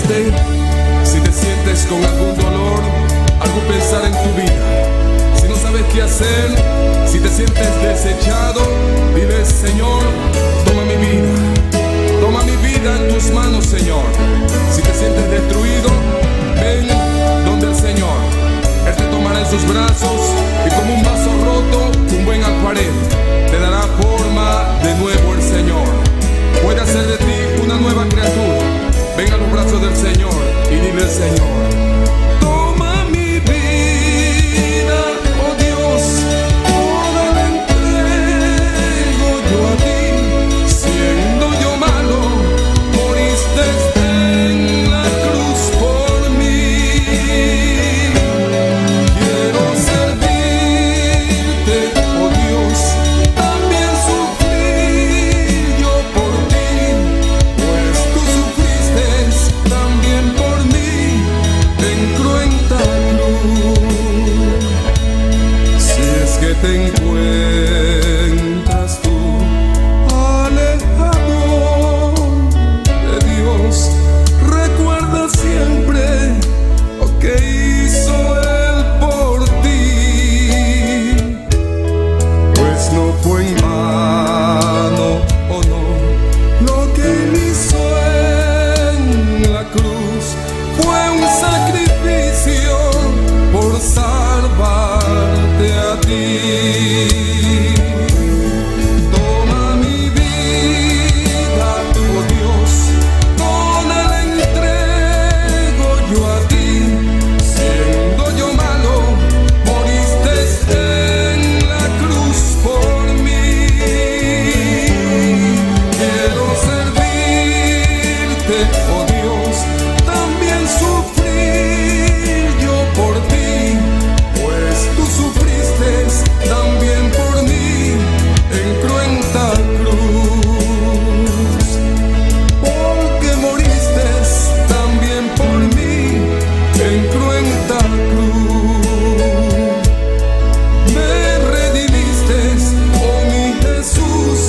triste, si te sientes con algún dolor, algún pesar en tu vida, si no sabes qué hacer, si te sientes desechado, dile, Señor, toma mi vida, toma mi vida en tus manos, Señor. Si te sientes destruido, ven donde el Señor. Él te tomará en sus brazos y como un vaso roto, un buen alfarero, te dará forma de nuevo el Señor. Puede hacer de ti una nueva criatura. Ven a los brazos del Señor y dile al Señor: Toma mi vida, oh Dios, toda la entrego yo a ti. Siendo yo malo, moriste en la cruz por mí. Quiero servirte, oh Dios, también sufrir yo por ti, pues tú sufriste también por mí en cruenta cruz. Si es que te encuentras tú alejado de Dios, recuerda siempre lo que hizo Él por ti, pues no fue en vano, oh no, lo que Él hizo en la cruz fue un sacrificio por salvarte a ti. Toma mi vida, oh Dios, toda la entrego yo a ti. Siendo yo malo, moriste en la cruz por mí. Quiero servirte, oh Dios, también sufrir yo por ti, pues tú sufriste también por mí en cruenta cruz. Porque moriste también por mí en cruenta cruz. Me redimiste, oh mi Jesús,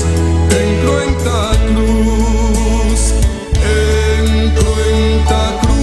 en cruenta cruz, en cruenta cruz.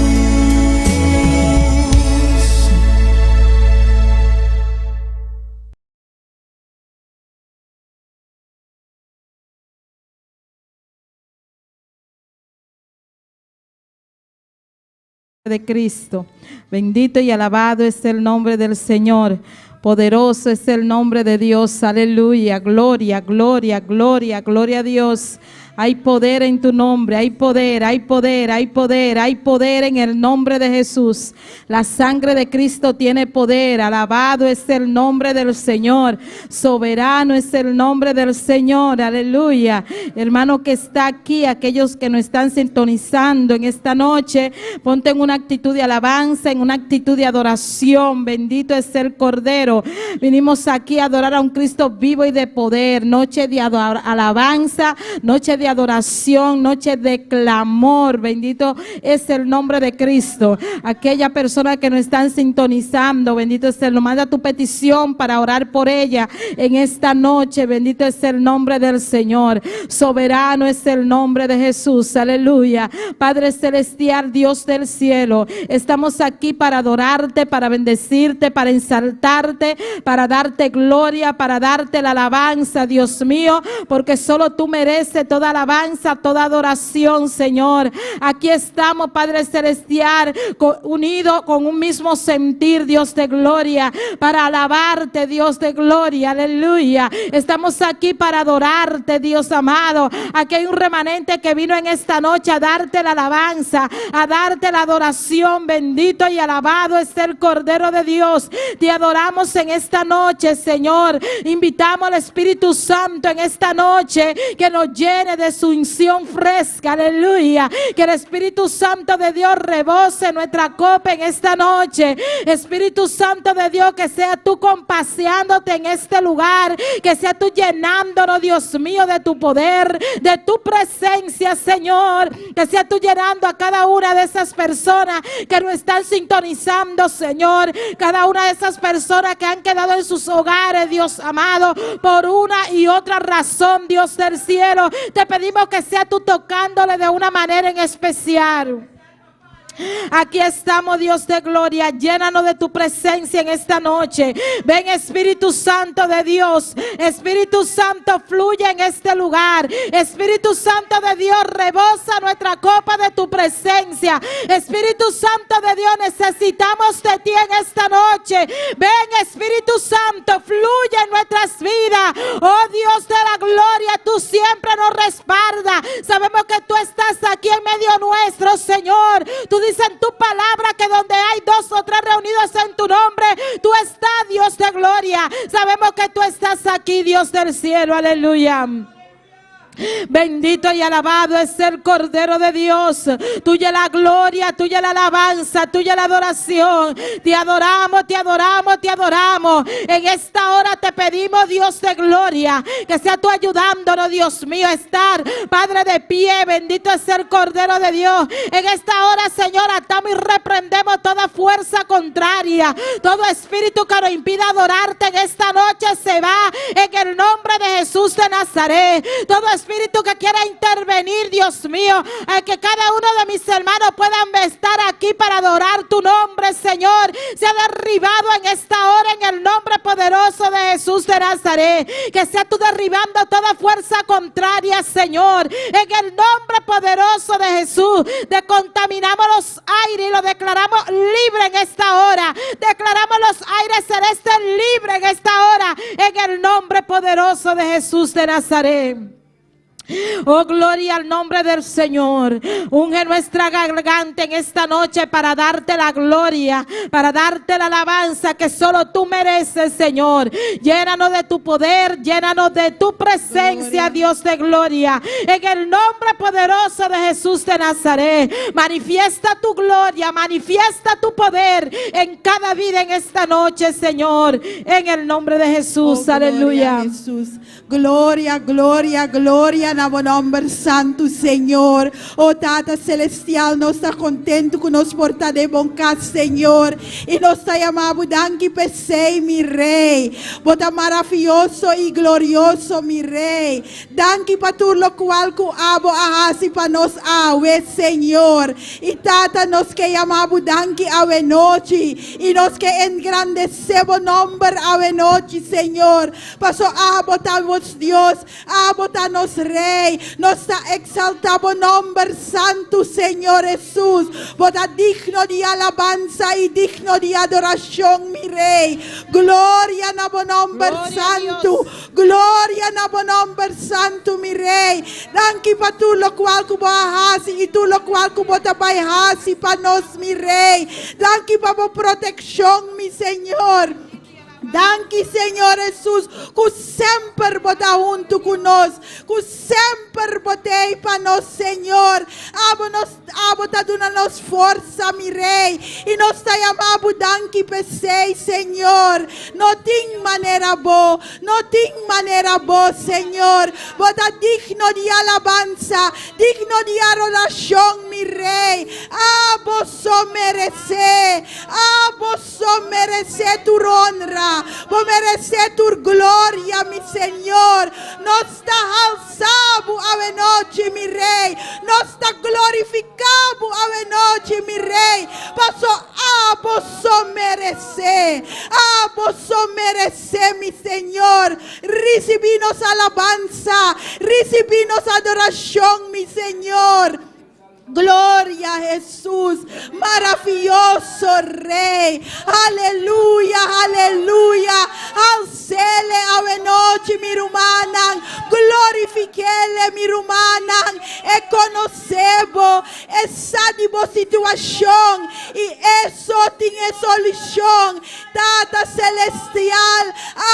De Cristo. Bendito y alabado es el nombre del Señor. Poderoso es el nombre de Dios. Aleluya. Gloria, gloria, gloria, gloria a Dios. Hay poder en tu nombre, hay poder, hay poder, hay poder, hay poder en el nombre de Jesús. La sangre de Cristo tiene poder. Alabado es el nombre del Señor. Soberano es el nombre del Señor. Aleluya. Hermano que está aquí, aquellos que nos están sintonizando en esta noche, ponte en una actitud de alabanza, en una actitud de adoración. Bendito es el Cordero. Vinimos aquí a adorar a un Cristo vivo y de poder. Noche de alabanza, noche de adoración, noche de clamor. Bendito es el nombre de Cristo. Aquella persona que nos están sintonizando, bendito es el Manda tu petición para orar por ella en esta noche. Bendito es el nombre del Señor. Soberano es el nombre de Jesús. Aleluya. Padre celestial, Dios del cielo, estamos aquí para adorarte, para bendecirte, para ensalzarte, para darte gloria, para darte la alabanza, Dios mío, porque solo tú mereces toda alabanza, toda adoración, Señor. Aquí estamos, Padre celestial, unidos con un mismo sentir, Dios de gloria, para alabarte, Dios de gloria. Aleluya. Estamos aquí para adorarte, Dios amado. Aquí hay un remanente que vino en esta noche a darte la alabanza, a darte la adoración. Bendito y alabado es el Cordero de Dios. Te adoramos en esta noche, Señor. Invitamos al Espíritu Santo en esta noche que nos llene de su unción fresca. Aleluya. Que el Espíritu Santo de Dios rebose nuestra copa en esta noche. Espíritu Santo de Dios, que sea tú compaseándote en este lugar. Que sea tú llenándonos, Dios mío, de tu poder, de tu presencia, Señor. Que sea tú llenando a cada una de esas personas que nos están sintonizando, Señor. Cada una de esas personas que han quedado en sus hogares, Dios amado, por una y otra razón, Dios del cielo. Te pedimos que sea tú tocándole de una manera en especial. Aquí estamos, Dios de gloria. Llénanos de tu presencia en esta noche. Ven, Espíritu Santo de Dios. Espíritu Santo, fluye en este lugar. Espíritu Santo de Dios, rebosa nuestra copa de tu presencia. Espíritu Santo de Dios, necesitamos de ti en esta noche. Ven, Espíritu Santo, fluye en nuestras vidas. Oh Dios de la gloria, tú siempre nos respaldas. Sabemos que tú estás aquí en medio nuestro, Señor. Tú dices en tu palabra que donde hay dos o tres reunidos en tu nombre, tú estás, Dios de gloria. Sabemos que tú estás aquí, Dios del cielo. Aleluya. Bendito y alabado es el Cordero de Dios. Tuya la gloria, tuya la alabanza, tuya la adoración. Te adoramos, te adoramos, te adoramos. En esta hora te pedimos, Dios de gloria, que sea tú ayudándonos, Dios mío, a estar, Padre, de pie. Bendito es el Cordero de Dios. En esta hora, Señor, atamos y reprendemos toda fuerza contraria, todo espíritu que nos impida adorarte en esta noche se va en el nombre de Jesús de Nazaret. Todo espíritu que quiera intervenir, Dios mío, a que cada uno de mis hermanos puedan estar aquí para adorar tu nombre, Señor, sea derribado en esta hora en el nombre poderoso de Jesús de Nazaret. Que sea tú derribando toda fuerza contraria, Señor, en el nombre poderoso de Jesús. Descontaminamos los aires y los declaramos libre en esta hora. Declaramos los aires celestes libres en esta hora, en el nombre poderoso de Jesús de Nazaret. Oh, gloria al nombre del Señor. Unge nuestra garganta en esta noche para darte la gloria, para darte la alabanza que solo tú mereces, Señor. Llénanos de tu poder, llénanos de tu presencia, Dios de gloria. En el nombre poderoso de Jesús de Nazaret, manifiesta tu gloria, manifiesta tu poder en cada vida en esta noche, Señor. En el nombre de Jesús, Oh, aleluya. Gloria, Jesús. Gloria, gloria, gloria na bo nomber santo, Señor. Oh Tata Celestial, nos ta contento cu nos por ta den bo cas, Señor. Y nos ta yama bo danki p'esey, mi Rey. Bo ta maraviyoso y glorioso, mi Rey. Danki pa tur locual cu abo a hasi pa nos awe, Señor. Y Tata, nos ke yama bo danki awe nochi. Y nos ke engrandece bo nomber awe nochi, Señor. Paso abo ta nos Dios, abo ta nos Rey. Nos ta exalta bo nomber santo, Señor Jesús. Bo ta digno di alabansa y digno di adoracion, mi Rey. Gloria na bo nomber Gloria a santo. Gloria na bo nomber santo, mi Rey. Danki pa tur locual cu bo a hasi y tur locual cu bo ta bay hasi pa nos, mi Rey. Danki pa bo proteccion, mi Señor. Danki, Señor Jesús, cu semper bo ta hunto cu nos, cu semper bo t'ey pa nos, Señor. Abo nos, abo ta duna nos forsa, mi Rey. Y nos ta yama bo danki p'esey, Señor. No tin manera bo, no tin manera bo, Señor. Bo ta digno di alabansa, digno di adoracion, mi Rey. Abo so merece, abo so merece tur honra, bo merece tur gloria, mi Señor. Nos ta halsa bo awe nochi, mi Rey. Nos ta glorifica bo awe nochi, mi Rey. Paso abo so merece, abo so merece, mi Señor. Ricibi nos alabansa, ricibi nos adoracion, mi Señor. Gloria a Jesús, maraviyoso Rey. Aleluya, aleluya. Hals'ele awe nochi, mi rumannan. Glorific'ele, mi rumannan. E conoce bo, e sa di bo situacion. Y e so tin e solucion. Tata Celestial,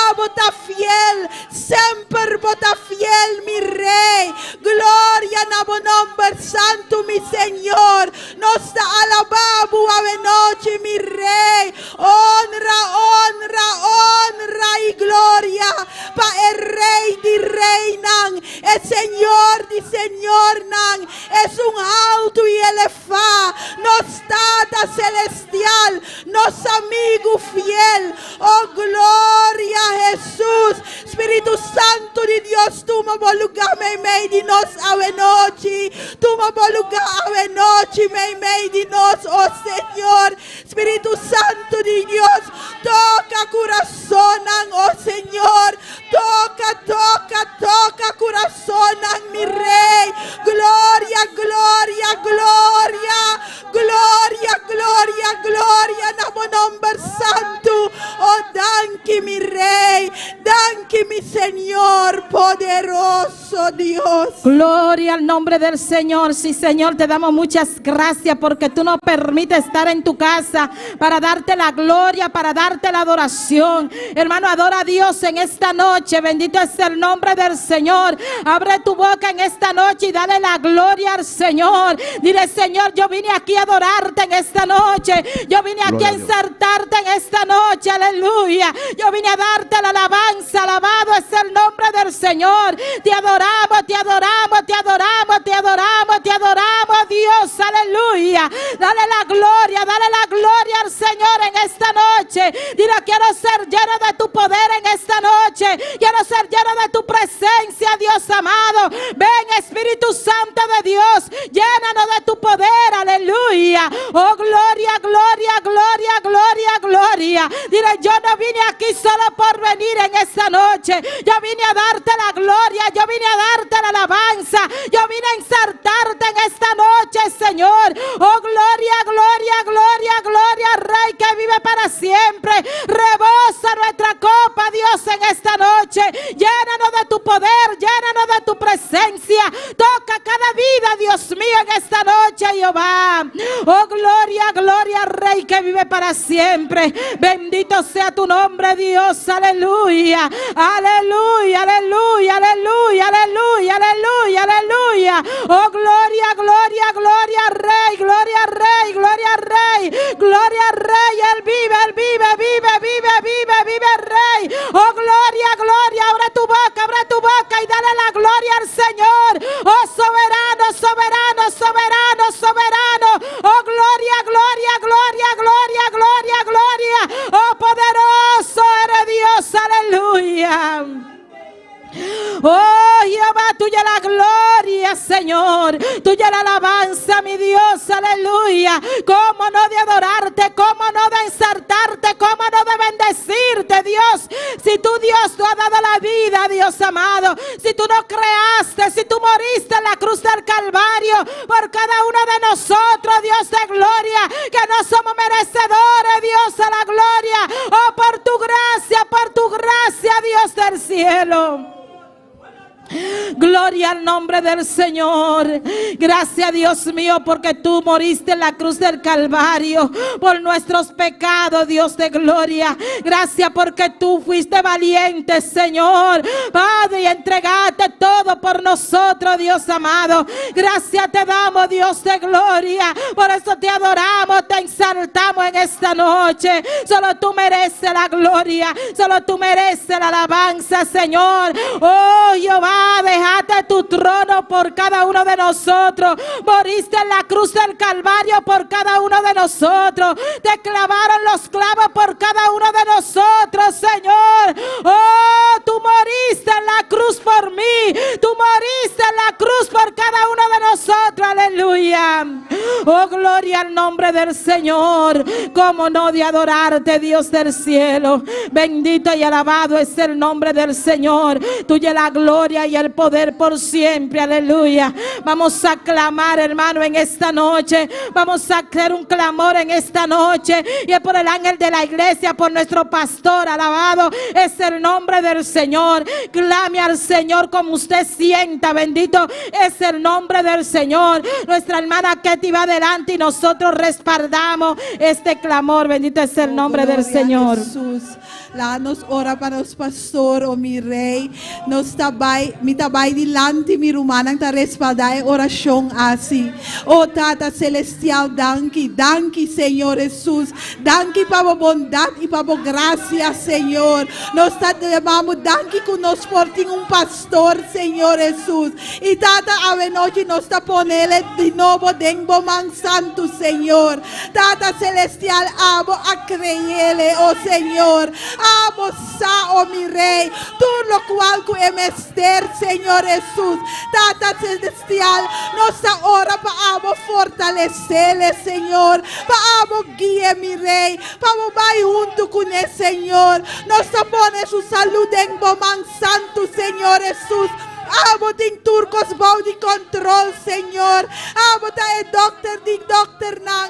abo ta fiel. Semper bo ta fiel, mi Rey. Gloria na bo nomber santo, mi Señor. Nos ta alaba bo awe nochi, mi Rey. Honra, honra, honra y gloria pa e Rey di Reynan, e Señor di Señornan. Esun halto y eleva. Nos Tata Celestial, nos amigo fiel. Oh, gloria Jesus. Spirito Santo di Dios, tuma bo lugar meimei di nos awe nochi. Tuma bo lugar awe nochi meimei di nos, oh Señor. Spirito Santo di Dios, toca corazonan, oh Señor. Toca, toca, toca corazonan, mi Rey. Gloria, gloria, gloria. Gloria, gloria, gloria na bo nomber santo. Oh, danki, mi Rey. Danki, mi Señor, poderoso Dios. Gloria al nombre del Señor. Sí, Señor, te damos muchas gracias porque tú nos permites estar en tu casa para darte la gloria, para darte la adoración. Hermano, adora a Dios en esta noche. Bendito es el nombre del Señor. Abre tu boca en esta noche y dale la gloria al Señor. Dile, Señor, yo vine aquí a adorarte en esta noche. Yo vine aquí Gloria a a Dios. exaltarte en esta noche. Aleluya. Yo vine a darte la alabanza. Alabado es el nombre del Señor. Te adoramos, te adoramos, te adoramos, te adoramos, te adoramos, Dios. Aleluya. Dale la gloria, dale la gloria al Señor en esta noche. Dile, quiero ser lleno de tu poder en esta noche. Quiero ser lleno de tu presencia, Dios amado. Ven, Espíritu Santo de Dios, llénanos de tu poder. Aleluya. Oh, gloria, gloria, gloria, gloria, gloria. Dile, yo no vine aquí solo por venir en esta noche. Yo vine a darte la gloria. Yo vine a darte la alabanza. Yo vine a exaltarte en esta noche, Señor. Oh, gloria, gloria, gloria, gloria, Rey que vive para siempre. Rebosa nuestra copa, Dios, en esta noche. Llénanos de tu poder, llénanos de tu presencia. Toca cada vida, Dios mío, en esta noche, Jehová. Oh, gloria, gloria, Rey que vive para siempre. Bendito sea tu nombre, Dios. Aleluya. Aleluya, aleluya, aleluya, aleluya, aleluya, aleluya. Oh, gloria, gloria, gloria, Rey, gloria, Rey, gloria, Rey, gloria, Rey. Él vive, él vive, vive, vive, vive, vive, Rey. Oh, gloria, gloria. Abre tu boca, abre tu boca y dale la gloria al Señor. Oh, soberano, soberano, soberano, soberano. Oh, gloria, gloria, gloria, gloria, gloria, gloria. Oh, poderoso eres Dios. Aleluya. Oh Jehová, tuya la gloria, Señor. Tuya la alabanza, mi Dios. Aleluya. ¿Cómo no de adorarte? ¿Cómo no de exaltarte? ¿Cómo no de bendecirte, Dios? Si tú, Dios, tú has dado la vida, Dios amado. Si tú no creaste, si tú moriste en la cruz del Calvario por cada uno de nosotros, Dios de gloria, que no somos merecedores, Dios, a la gloria. Oh, por tu gracia, por tu gracia, Dios del cielo. Gloria al nombre del Señor. Gracias, Dios mío, porque tú moriste en la cruz del Calvario por nuestros pecados, Dios de gloria. Gracias porque tú fuiste valiente, Señor. Padre, y entregaste todo por nosotros, Dios amado. Gracias te damos, Dios de gloria. Por eso te adoramos, te exaltamos en esta noche. Solo tú mereces la gloria. Solo tú mereces la alabanza, Señor. Oh, Jehová, dejaste tu trono por cada uno de nosotros. Moriste en la cruz del Calvario por cada uno de nosotros. Te clavaron los clavos por cada uno de nosotros, Señor. Oh, tú moriste en la cruz por mí. Tú moriste en la cruz por cada uno de nosotros. Aleluya. Oh, gloria al nombre del Señor. Cómo no de adorarte, Dios del cielo. Bendito y alabado es el nombre del Señor. Tuya la gloria y el poder por siempre. Aleluya. Vamos a clamar, hermano, en esta noche. Vamos a hacer un clamor en esta noche. Y es por el ángel de la iglesia, por nuestro pastor. Alabado es el nombre del Señor. Clame al Señor como usted sienta. Bendito es el nombre del Señor. Nuestra hermana Ketty va adelante y nosotros respaldamos este clamor. Bendito es el Oh, nombre del gloria a Señor. Jesus. Laga nos ora pa nos pastor, o mi rey. Nos ta bay, mi ta bay dilanti, mi rumannan ta respalda e oracion asina. Oh Tata Celestial, danki, danki Señor Jesus. Danki pa bo bondad y pa bo gracia, Señor. Nos ta yama danki. Danki ku nos por tin un pastor, Señor Hesus. I Tata, awe nochi nos ta ponele di nobo den bo man santu, Señor. Tata Celestial, abo a kreele, o Señor. Abo sa, o mi Rei, tur lokual ku e mester, Señor Hesus. Tata Celestial, nos ta ora pa abo fortalesele, Señor, pa abo guie, mi Rei, pa bo bai huntu kuné, Señor. Nos ta pone su salú den bo man santu, Señor Hesus. Abo tin tur kos bou di kontrol, Señor. Abo ta e dòkter di dòkternan.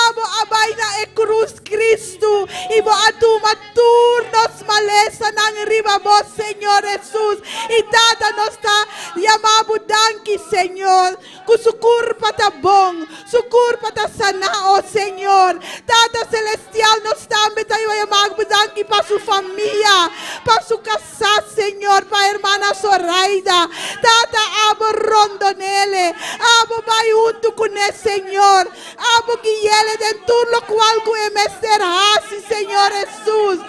Abo a bai na e krus, Kristu, i bo a tuma tur nos malesanan riba bo, Señor Hesus. I Tata, nos ta yama bo danki, Señor, ku su kurpa ta bon, su kurpa ta saná, o Señor. Tata Selestial, nos tambe ta yama bo danki pa su famia, pa su kasá, Señor, pa hermana Zoraida. Tata, abo rondonele, abo bai huntu kuné, Señor. Abo guiele den tur lokual ku e mester hasi, Señor Hesus.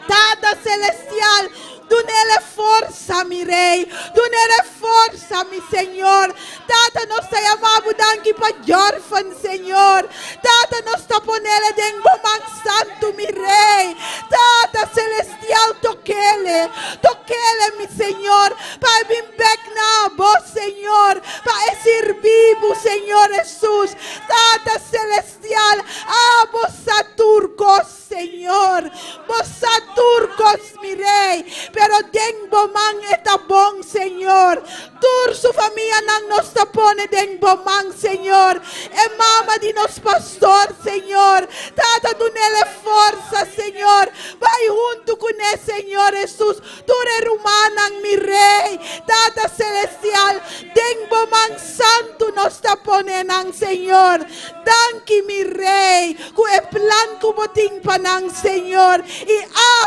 Tata Selestial, dunele forsa, mi Rei. Dunele forsa, mi Señor. Tata, nos ta yama Bo danki pa Jorfen, Señor. Tata, nos ta ponele den Bo man santu, mi Rei. Tata Selestial, tokele, tokele, mi Señor, pa e bin bek na Bo, Señor, pa e sirbi Bo, Señor Hesus. Tata Celestial, abo sa tur kos, Señor. Bo sa tur kos, mi Rey. Pero den Bo man e ta bon, Señor. Tur su famianan nos ta pone den Bo man, Señor. E mama di nos pastor, Señor. Tata, dunele forsa, Señor. Bai huntu kuné, Señor Hesus. Tur e rumannan, mi Rey, Tata Celestial, den bo man santu nos ta pone nan, Señor. Danki, mi Rey, ku e plan ku bo tin pa nan, Señor. I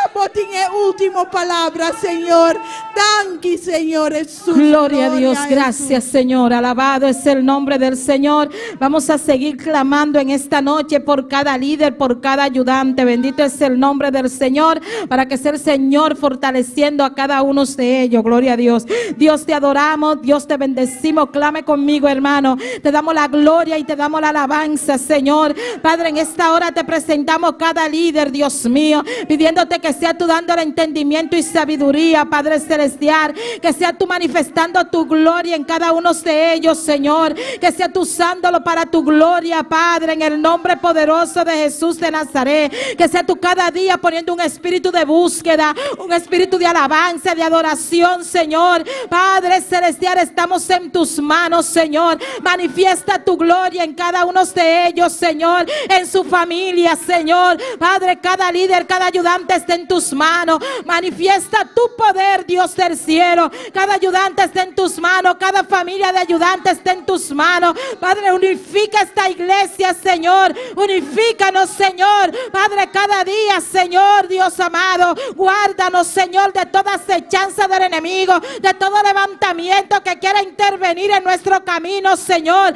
abo tin e ultimo palabra, Señor. Danki, Señor Hesus. Gloria a Dios, gracias Señor. Alabado es el nombre del Señor. Vamos a seguir clamando en esta noche por cada líder, por cada ayudante. Bendito es el nombre del Señor, para que sea el Señor fortaleciendo a cada uno de ellos. Gloria a Dios. Dios te adoramos, Dios te bendecimos. Clame conmigo, hermano. Te damos la gloria y te damos la alabanza, Señor. Padre, en esta hora te presentamos cada líder, Dios mío, pidiéndote que sea tú dando el entendimiento y sabiduría, Padre Celestial. Que sea tú manifestando tu gloria en cada uno de ellos, Señor. Que sea tú usándolo para tu gloria, Padre, en el nombre poderoso de Jesús de Nazaret. Que sea tú cada día poniendo un espíritu de búsqueda, un espíritu de alabanza, de adoración, Señor. Padre Celestial, estamos en tus manos, Señor. Manifiesta tu gloria en cada uno de ellos, Señor. En su familia, Señor. Padre, cada líder, cada ayudante está en tus manos. Manifiesta tu poder, Dios del cielo. Cada ayudante está en tus manos. Cada familia de ayudantes está en tus manos. Padre, unifica esta iglesia, Señor. Unifícanos, Señor. Padre, cada día, Señor, Dios amado. Guárdanos, Señor, de toda acechanza del enemigo, de todo levantamiento que quiera intervenir en nuestro camino, Señor.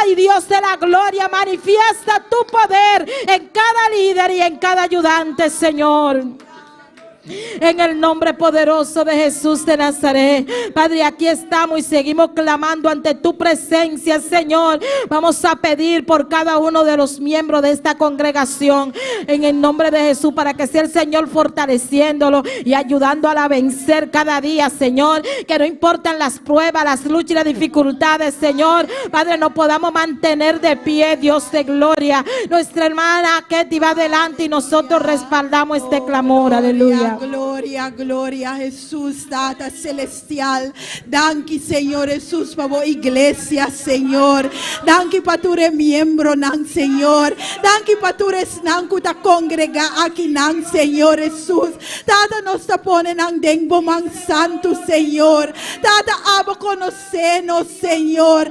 Ay, Dios de la gloria, manifiesta tu poder en cada líder y en cada ayudante, Señor. En el nombre poderoso de Jesús de Nazaret. Padre, aquí estamos y seguimos clamando ante tu presencia, Señor. Vamos a pedir por cada uno de los miembros de esta congregación. En el nombre de Jesús, para que sea el Señor fortaleciéndolo y ayudando a vencer cada día, Señor. Que no importan las pruebas, las luchas y las dificultades, Señor. Padre, no podamos mantener de pie, Dios de gloria. Nuestra hermana Ketty va adelante y nosotros respaldamos este clamor. Aleluya. Gloria, gloria, Jesus, Tata Celestial. Danki, Señor Jesus, pa bo iglesia, Señor. Danki pa tur miembronan, Señor. Danki pa tur esnan ku ta kongregá akinan, Señor Jesus. Tata, nos ta pone nan den bo man santu, Señor. Tata, abo konosé nos, Señor.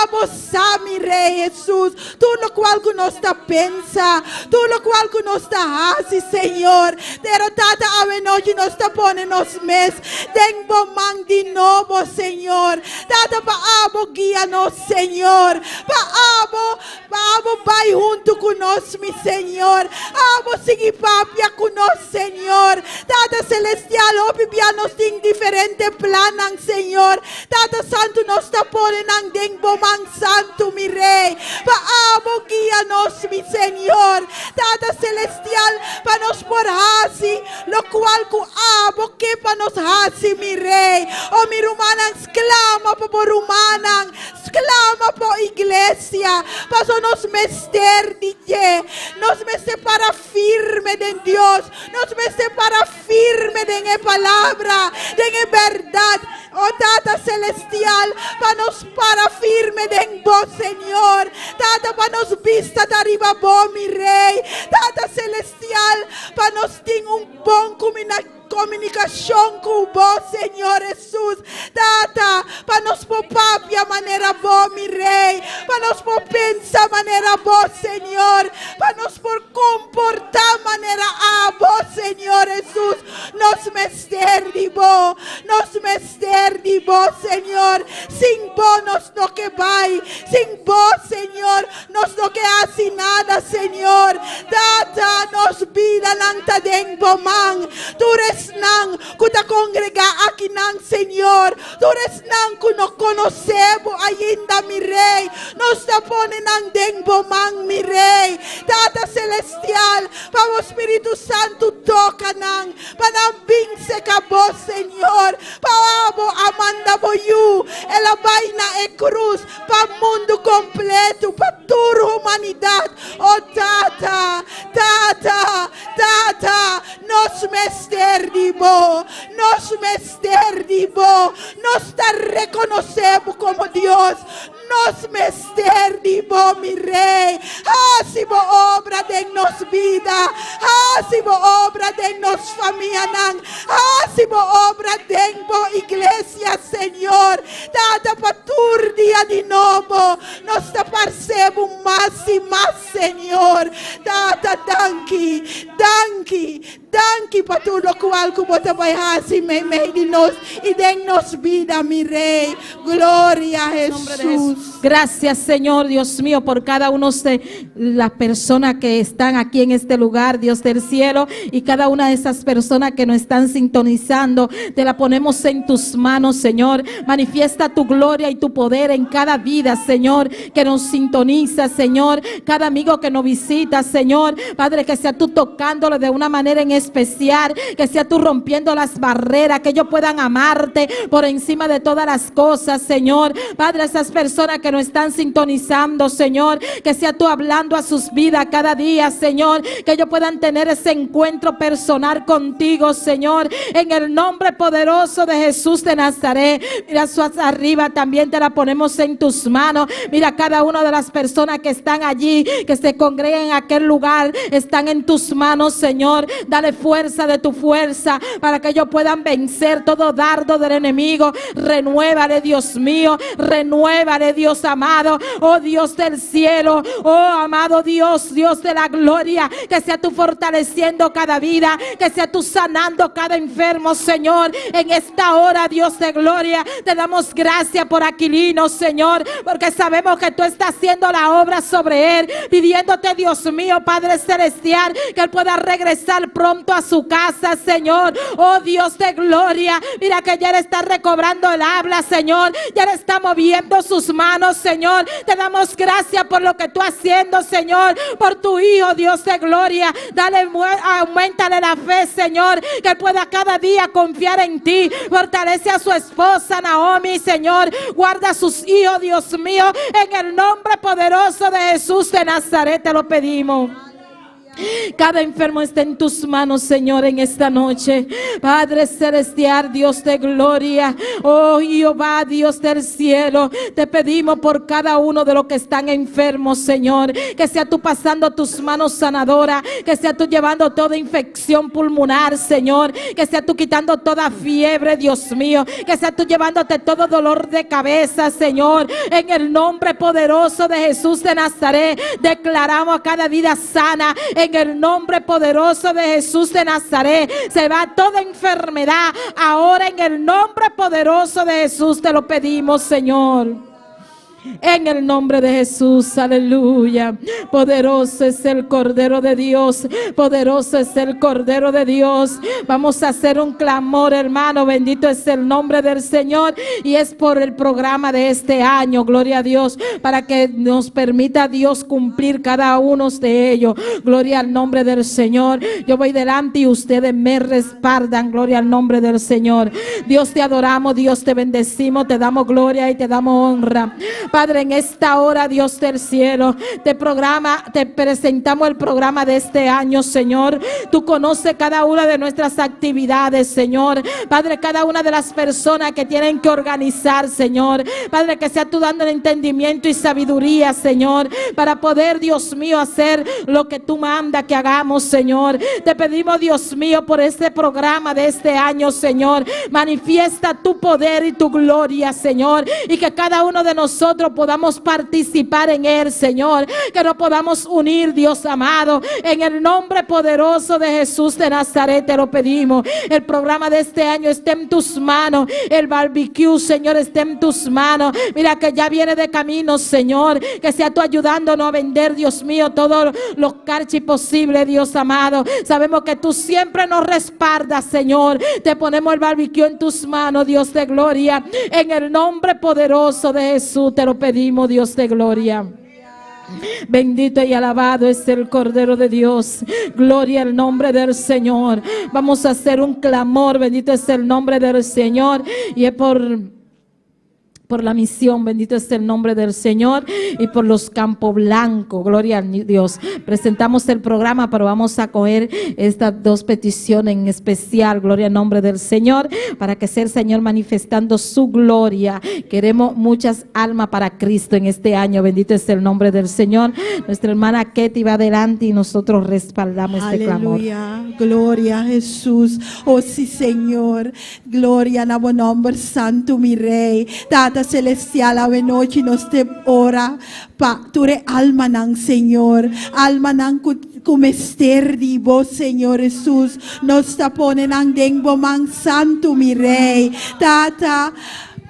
Abo sa, mi Rei Jesus. Tur lokual ku nos ta pensa, tur lokual ku nos ta hasi, Señor. Pero Tata, Awe nochi nos ta pone nos mes den bo man di nobo, Señor. Tata, pa abo guia nos, Señor. Pa abo, pa abo bai huntu ku nos, mi Señor. Abo sigui papia ku nos, Señor. Tata Celestial, hopi bia nos tin diferente plannan, Señor. Tata Santu, nos ta pone nan den bo man santu, mi Rei. Pa abo guia nos, mi Señor. Tata Celestial, pa nos por hasi lokual ku abo ke pa nos hasi, mi Rei. O mi rumannan, sklama pa bo rumannan, sklama pa iglesia, paso nos mester di dje. Nos mester para firme den Dios, nos mester para firme den e palabra, den e bèrdat. O Tata Celestial, pa nos para firme den bo, Señor. Tata, pa nos bista ta riba bo, mi Rei. Tata Celestial, pa nos tin un bon komunikashon ku bo, Señor Hesus. Tata, pa nos por papia manera bo, mi Rei. Pa nos por pensa manera bo, Señor. Pa nos por komportá manera abo, Señor Hesus. Nos mester di bo, nos mester di bo, Señor. Sin bo nos no ke bai, sin bo, Señor, nos no ke hasi nada, Señor. Tata, nos bidanan ta den bo man. Tur esnan ku ta kongregá akinan, Señor, tur esnan ku no konosé bo ainda, mi Rei, nos ta pone nan den bo man, mi Rei. Tata Celestial, pa bo Spiritu Santu toka nan, pa nan bin seka bo, Señor. Pa abo a manda bo Yu, el a bai na e krus pa mundu kompletu, pa tur humanidat. O Tata, Tata, Tata, nos mester di bo, nos mester di bo. Nos ta rekonosé bo komo Dios. Nos mester di bo, mi Rei. Hasi bo obra den nos bida. Hasi bo obra den nos famianan. Hasi bo obra den bo iglesia, Señor. Tata, pa tur dia di nobo nos ta parse bo mas i mas, Señor. Tata, danki, danki, Danki pa tur lokual ku bo ta bai hasi meimei di nos i den nos bida, mi Rei. Gloria Hesus. Gracias, Señor Dios mío, por cada uno de las personas que están aquí en este lugar, Dios del cielo, y cada una de esas personas que nos están sintonizando, te la ponemos en tus manos, Señor. Manifiesta tu gloria y tu poder en cada vida, Señor, que nos sintoniza, Señor. Cada amigo que nos visita, Señor. Padre, que sea tú tocándolo de una manera en especial, que sea tú rompiendo las barreras, que ellos puedan amarte por encima de todas las cosas, Señor. Padre, esas personas que nos están sintonizando, Señor, que sea tú hablando a sus vidas cada día, Señor, que ellos puedan tener ese encuentro personal contigo, Señor, en el nombre poderoso de Jesús de Nazaret. Mira, su arriba también te la ponemos en tus manos. Mira, cada una de las personas que están allí, que se congregan en aquel lugar, están en tus manos, Señor. Dale fuerza de tu fuerza para que ellos puedan vencer todo dardo del enemigo. Renuévale, Dios mío. Renuévale, Dios amado. Oh Dios del cielo. Oh amado Dios, Dios de la gloria. Que sea tú fortaleciendo cada vida. Que sea tú sanando cada enfermo, Señor. En esta hora, Dios de gloria, te damos gracias por Aquilino, Señor. Porque sabemos que tú estás haciendo la obra sobre él. Pidiéndote, Dios mío, Padre Celestial, que él pueda regresar pronto a su casa, Señor. Oh Dios de gloria. Mira que ya él está recobrando el habla, Señor. Ya le está moviendo sus manos, Señor. Te damos gracias por lo que tú haciendo, Señor. Por tu Hijo, Dios de gloria. Dale, auméntale la fe, Señor. Que él pueda cada día confiar en ti. Fortalece a su esposa, Naomi, Señor. Guarda a sus hijos, Dios mío. En el nombre poderoso de Jesús de Nazaret te lo pedimos. Cada enfermo está en tus manos, Señor, en esta noche. Padre Celestial, Dios de gloria. Oh Jehová, Dios del cielo. Te pedimos por cada uno de los que están enfermos, Señor. Que sea tú pasando tus manos sanadoras. Que sea tú llevando toda infección pulmonar, Señor. Que sea tú quitando toda fiebre, Dios mío. Que sea tú llevándote todo dolor de cabeza, Señor. En el nombre poderoso de Jesús de Nazaret, declaramos a cada vida sana. En el el nombre poderoso de Jesús de Nazaret. Se va toda enfermedad. Ahora en el nombre poderoso de Jesús te lo pedimos, Señor. En el nombre de Jesús, aleluya. Poderoso es el Cordero de Dios. Poderoso es el Cordero de Dios. Vamos a hacer un clamor, hermano. Bendito es el nombre del Señor. Y es por el programa de este año, gloria a Dios, para que nos permita Dios cumplir cada uno de ellos. Gloria al nombre del Señor. Yo voy delante y ustedes me respaldan. Gloria al nombre del Señor. Dios te adoramos, Dios te bendecimos, te damos gloria y te damos honra. Padre, en esta hora, Dios del cielo, te programa, te presentamos el programa de este año, Señor. Tú conoces cada una de nuestras actividades, Señor. Padre, cada una de las personas que tienen que organizar, Señor. Padre, que sea tú dando el entendimiento y sabiduría, Señor, para poder, Dios mío, hacer lo que tú mandas que hagamos, Señor. Te pedimos, Dios mío, por este programa de este año, Señor. Manifiesta tu poder y tu gloria, Señor. Y que cada uno de nosotros podamos participar en él, Señor. Que nos podamos unir, Dios amado. En el nombre poderoso de Jesús de Nazaret te lo pedimos. El programa de este año está en tus manos. El barbecue, Señor, está en tus manos. Mira que ya viene de camino, Señor. Que sea tú ayudándonos a vender, Dios mío, todos los karchi posibles, Dios amado. Sabemos que tú siempre nos respaldas, Señor. Te ponemos el barbecue en tus manos, Dios de gloria. En el nombre poderoso de Jesús te lo pedimos, Dios de gloria. Bendito y alabado es el Cordero de Dios. Gloria al nombre del Señor. Vamos a hacer un clamor. Bendito es el nombre del Señor. Y es por la misión, bendito es el nombre del Señor, y por los Campos Blancos, gloria a Dios. Presentamos el programa, pero vamos a coger estas dos peticiones en especial, gloria al nombre del Señor, para que sea el Señor manifestando su gloria. Queremos muchas almas para Cristo en este año, bendito es el nombre del Señor. Nuestra hermana Ketty va adelante y nosotros respaldamos este clamor. Aleluya, gloria a Jesús. Oh sí, Señor. Gloria na bo nòmber santu, mi Rei. Tata celestial, anochi nos ta ora pa tur e almanan, Señor. Almanan ku mester di bo, Señor Jesús. Nos ta pone nan den bo man santu, mi Rei. Tata,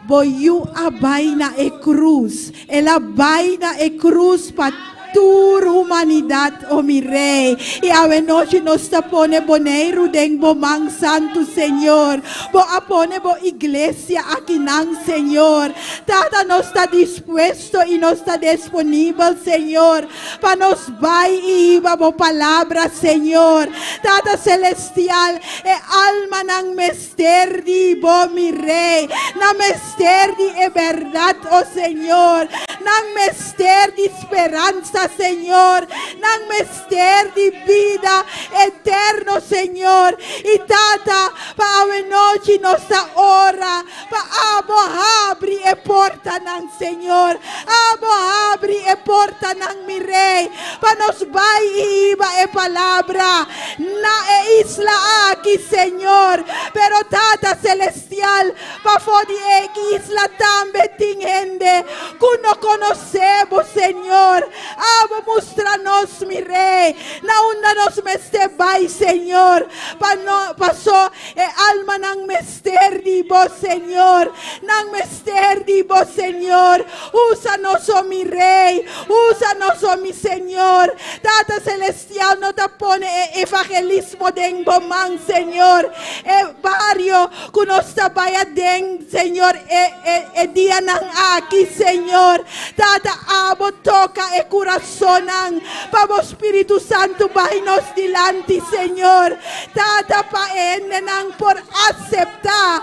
bo yu a bai na e krus. El a bai na e krus pa tur humanidat, o mi Rei. I anochi nos ta pone Boneiru den bo man santu, Señor. Bo a pone bo iglesia akinan, Señor. Tata, nos ta dispuesto i nos ta disponibel, Señor, pa nos bai i hiba bo palabra, Señor. Tata celestial, e almanan mester di bo, mi Rei. Nan mester di e bèrdat, o Señor. Nan mester di speransa, Señor. Nan mester di bida eterno, Señor. I Tata, pa anochi nos ta ora, pa abo habri e portanan, Señor. Abo habri e portanan, mi Rei. Pa nos bai i hiba e palabra na e isla aki, Señor. Pero Tata celestial, pafó di e isla tambe tin hende ku no konosé bo, Señor. Abo mustra nos, mi Rei. Na unda nos mester bai, Señor. Pa no pasó e almanan mester di bo, Señor. Nan mester di bo, Señor. Usa nos, oh mi Rei. Usa nos, oh mi Señor. Tata celestial, nos ta pone e evangelismo den bo man, Señor. E bario ku nos ta bai aden, Señor. E dianan aki, Señor. Tata, abo toka e kurasonnan. Pa bo Spiritu Santu bai nos dilanti, Señor. Tata, pa hendenan por aseptá,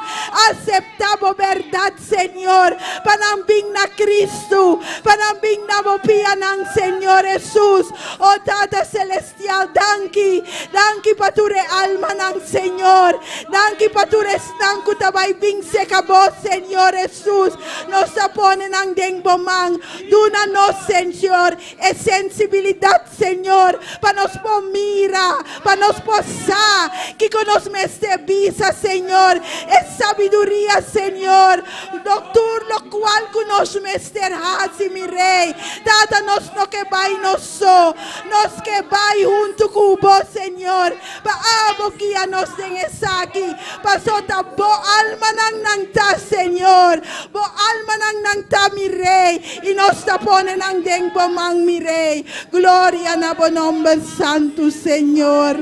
aseptá bo bèrdat, Señor. Pa nan bin na Kristu, pa nan bin na bo pianan, Señor Jesús. Oh Tata celestial, danki. Danki pa tur e almanan, Señor. Danki pa tur esnan ku ta bai bin serka Bo, Señor Hesus. Nos ta pone nan den Bo man. Duna nos, Señor, e sensibilidat, Señor, pa nos por mira, pa nos por sa kiko nos mester bisa, Señor. E sabiduria, Señor, lo tur lokual ku nos mester hasi, mi Rei. Tata, nos no ke bai nos so. Nos ke bai huntu ku Bo, Señor, pa Abo guia nos den esaki. Paso ta Bo almanan nan ta, Señor. Bo almanan nan ta, mi Rei, i nos ta pone nan den Bo man, mi Rei. Gloria na Bo nomber santu, Señor.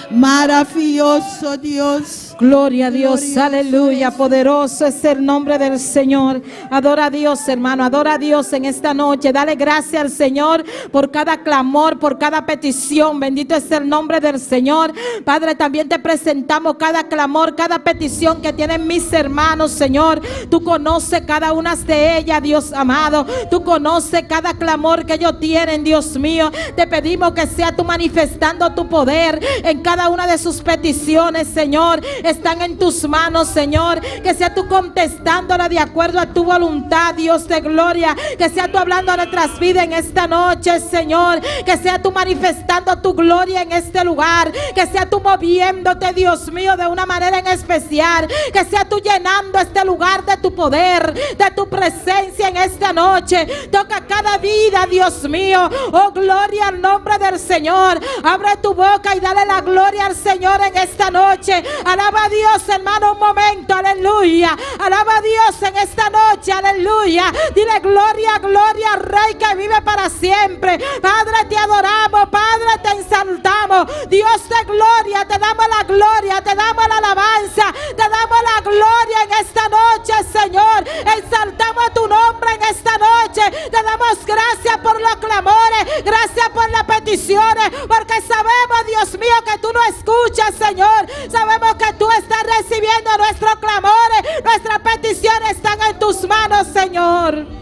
Maravioso Dios. Gloria a Dios, aleluya. Poderoso es el nombre del Señor. Adora a Dios, hermano. Adora a Dios en esta noche. Dale gracias al Señor por cada clamor, por cada petición. Bendito es el nombre del Señor. Padre, también te presentamos cada clamor, cada petición que tienen mis hermanos, Señor. Tú conoces cada una de ellas, Dios amado. Tú conoces cada clamor que ellos tienen, Dios mío. Te pedimos que sea tú manifestando tu poder en cada una de sus peticiones, Señor. Están en tus manos, Señor. Que sea tú contestándola de acuerdo a tu voluntad, Dios de gloria. Que sea tú hablando a nuestras vidas en esta noche, Señor. Que sea tú manifestando tu gloria en este lugar. Que sea tú moviéndote, Dios mío, de una manera en especial. Que sea tú llenando este lugar de tu poder, de tu presencia en esta noche. Toca cada vida, Dios mío. Oh, gloria al nombre del Señor. Abre tu boca y dale la gloria al Señor en esta noche. Alaba a Dios, hermano, un momento. Aleluya. Alaba a Dios en esta noche. Aleluya. Dile gloria, gloria al Rey que vive para siempre. Padre, te adoramos. Padre, te exaltamos. Dios de gloria, te damos la gloria, te damos la alabanza, te damos la gloria en esta noche, Señor. Exaltamos tu nombre en esta noche. Te damos gracias por los clamores, gracias por las peticiones, porque sabemos, Dios mío, que tú no escuchas, Señor. Sabemos que tú estás recibiendo nuestros clamores, nuestras peticiones están en tus manos, Señor.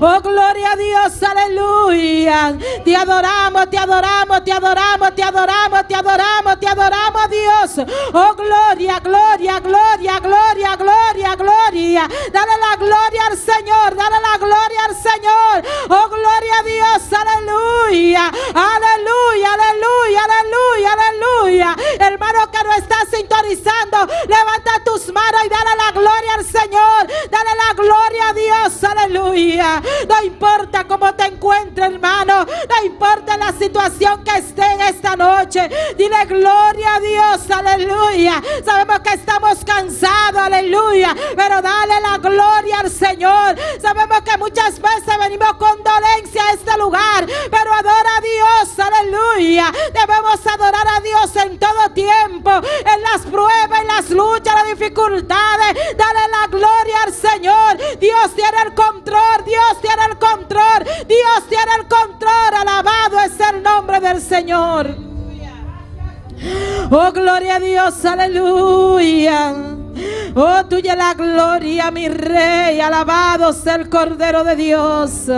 Oh, gloria a Dios, aleluya. Te adoramos, te adoramos, te adoramos, te adoramos, te adoramos, te adoramos, Dios. Oh, gloria, gloria, gloria, gloria, gloria, gloria. Dale la gloria al Señor, dale la gloria al Señor. Oh, gloria a Dios, aleluya. Aleluya, aleluya, aleluya, aleluya. Hermano que no está sintonizando, levanta tus manos y dale la gloria al Señor. Dale la gloria a Dios, aleluya. No importa cómo te encuentres, hermano. No importa la situación que esté en esta noche. Dile gloria a Dios, aleluya. Sabemos que estamos cansados, aleluya. Pero dale la gloria al Señor. Sabemos que muchas veces venimos con dolencia a este lugar. Pero adora a Dios, aleluya. Debemos adorar a Dios en todo tiempo. En las pruebas, en las luchas, las dificultades. Dale la gloria al Señor. Dios tiene el control. Dios tiene el control. Dios tiene el control. Alabado es el nombre del Señor. Oh, gloria a Dios, aleluya. Oh, tuya la gloria, mi rey. Alabado sea el Cordero de Dios.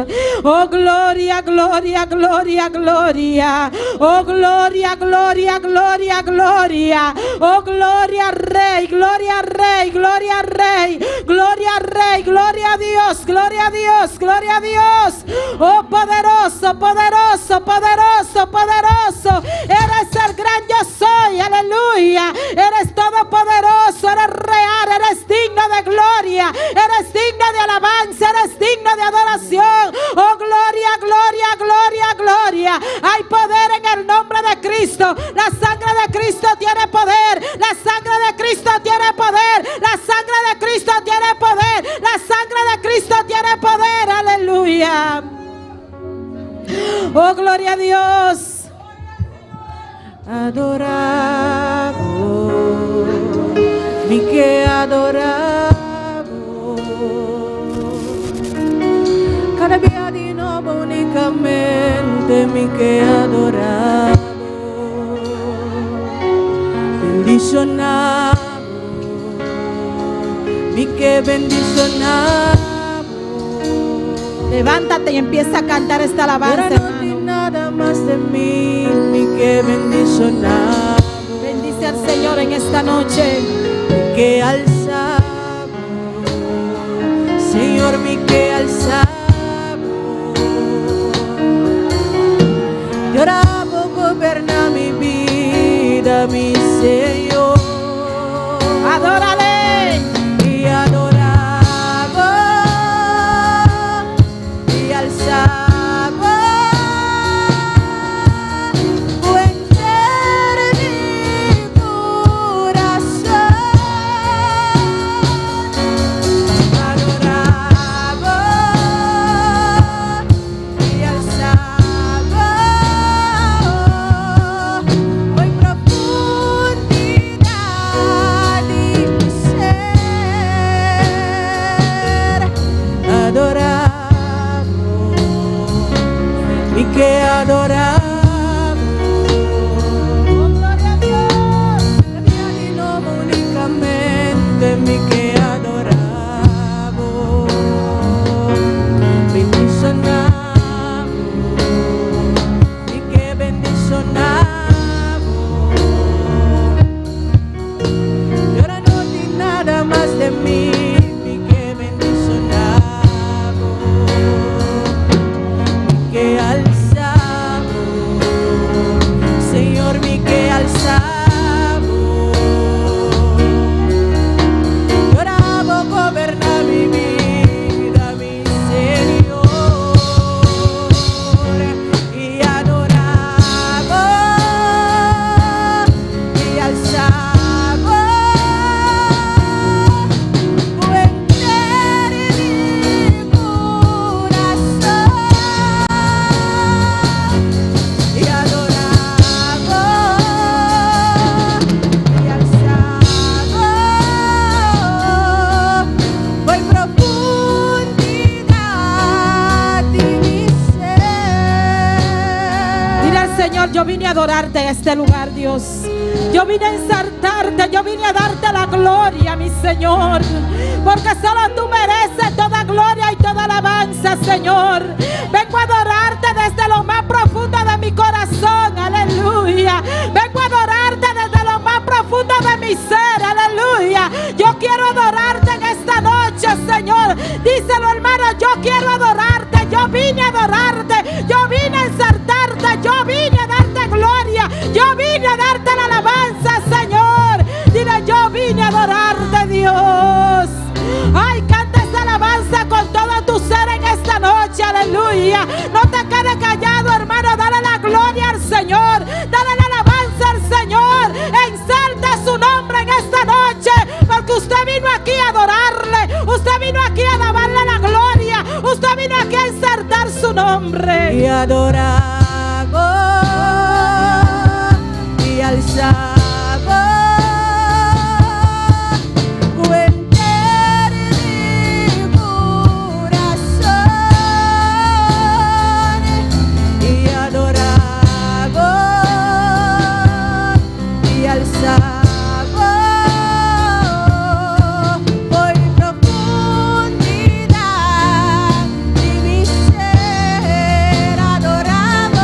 Oh, gloria, gloria, gloria, gloria. Oh, gloria, gloria, gloria, gloria. Oh, gloria, Rey, gloria, Rey, gloria, Rey. Gloria, Rey, gloria a Dios, gloria a Dios, gloria a Dios. Oh, poderoso, poderoso, poderoso, poderoso. Eres el gran yo soy, aleluya. Eres todopoderoso, eres real, eres digno de gloria, eres digno de alabanza, eres digno de adoración. Oh, gloria, gloria, gloria, gloria. Hay poder en el nombre de Cristo. La sangre de Cristo tiene poder. La sangre de Cristo tiene poder. La sangre de Cristo tiene poder. La sangre de Cristo tiene poder. Aleluya. Oh, gloria a Dios. Adorá Bo, mi ke adorá Bo. Kada dia di nobo únikamente mi ke adorá Bo. Bendishoná Bo, mi ke bendishoná Bo. Levántate y empieza a cantar esta alabanza, Pero no hermano. tin nada mas den mi, mi ke bendishoná. bendishoná bo. Bendice al Señor en esta noche. Mi ke alsa bo, Señor, mi ke alsa bo. I ora bo goberná mi bida, mi Señor. Adórale. I adorá bo, i alsa bo, ku henter mi kurason. Adorá bo i alsa bo, for di profundidat di mi ser. Adorá bo, mi ke adorá bo. Oh, gloria a Dios. Di nobo únikamente mi ke adorá bo. Bendishoná bo, mi ke bendishoná bo. I ora no tin nada mas den mi, mi ke bendishoná bo. Mi ke alsa bo, Señor, mi ke alsa bo. I ora bo goberná mi bida, mi Señor. I adorá bo, i alsa bo, ku henter mi kurason. I adorá bo, i alsa bo, for di profundidat di mi ser. Dile al Señor, yo vine a adorarte en este lugar, Dios. Yo vine a exaltarte, yo vine a darte la gloria, mi Señor. Porque solo tú mereces toda gloria y toda alabanza, Señor. Vengo a adorarte desde lo más profundo de mi corazón, aleluya. Vengo a adorarte desde lo más profundo de mi ser, aleluya. Yo quiero adorarte en esta noche, Señor. Díselo, hermano, yo quiero adorarte. Yo vine a adorarte. Yo vine a exaltarte. Yo vine a darte gloria. Yo vine a darte la alabanza, Señor. Dile, yo vine a adorarte, Dios. Ay, canta esa alabanza con todo tu ser en esta noche, aleluya. No te quedes callado, hermano. Dale la gloria al Señor. Dale la alabanza al Señor. Exalta su nombre en esta noche. Porque usted vino aquí a adorarle. Usted vino aquí a alabarle la gloria. Usted vino aquí a exaltar su nombre. I adorá bo, i alsa bo, ku henter mi kurason. I adorá bo, i alsa bo, for di profundidat di mi ser. Adorá bo.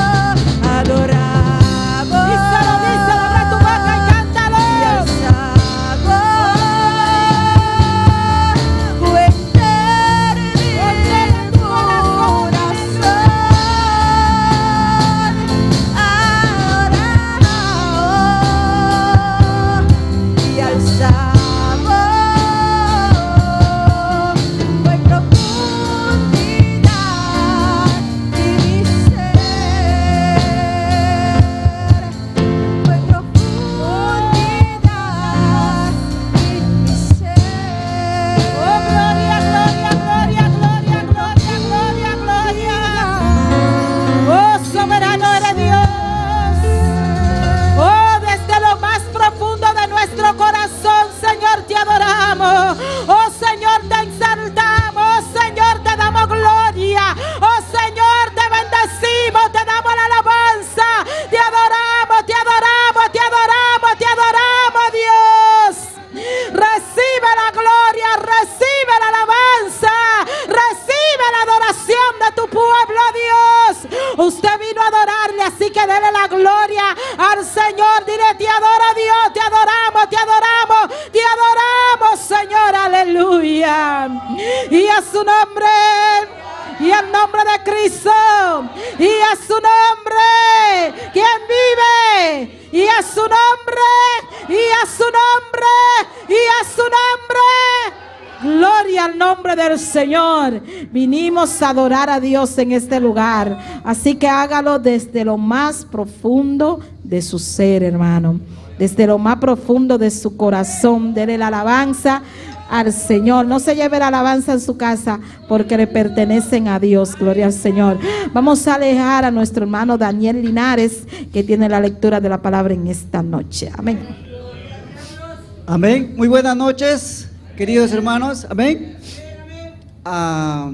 alabanza al Señor. Dile, te adoro Dios, te adoramos, te adoramos, te adoramos, Señor. Aleluya. Y a su nombre. Y al nombre de Cristo. Y a su nombre. Quien vive. Y a su nombre. Y a su nombre. Y a su nombre. Gloria al nombre del Señor. Vinimos a adorar a Dios en este lugar. Así que hágalo desde lo más profundo de su ser, hermano. Desde lo más profundo de su corazón. Dele la alabanza al Señor. No se lleve la alabanza en su casa porque le pertenecen a Dios. Gloria al Señor. Vamos a alejar a nuestro hermano Daniel Linares, que tiene la lectura de la palabra en esta noche. Amén. Amén. Muy buenas noches, queridos hermanos. Amén. Ah,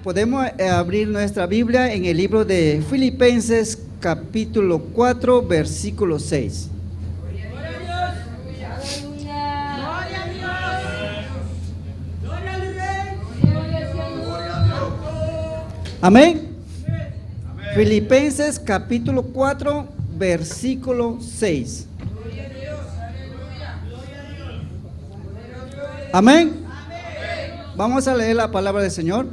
podemos abrir nuestra Biblia en el libro de Filipenses, capítulo 4, versículo 6. Amén. Filipenses capítulo 4, versículo 6. Amén. Vamos a leer la palabra del Señor.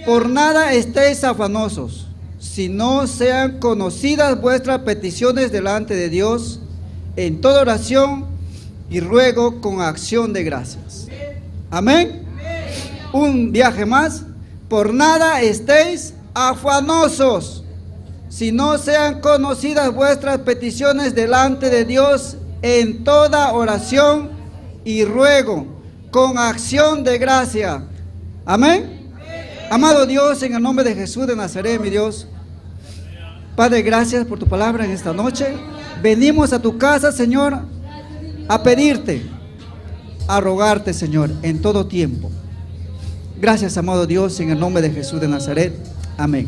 Por nada estéis afanosos, si no sean conocidas vuestras peticiones delante de Dios en toda oración y ruego con acción de gracias. Amén. Un viaje más. Por nada estéis afanosos, si no sean conocidas vuestras peticiones delante de Dios en toda oración y ruego con acción de gracia. Amén. Amado Dios, en el nombre de Jesús de Nazaret, mi Dios. Padre, gracias por tu palabra en esta noche. Venimos a tu casa, Señor, a pedirte, a rogarte, Señor, en todo tiempo. Gracias, amado Dios, en el nombre de Jesús de Nazaret. Amén.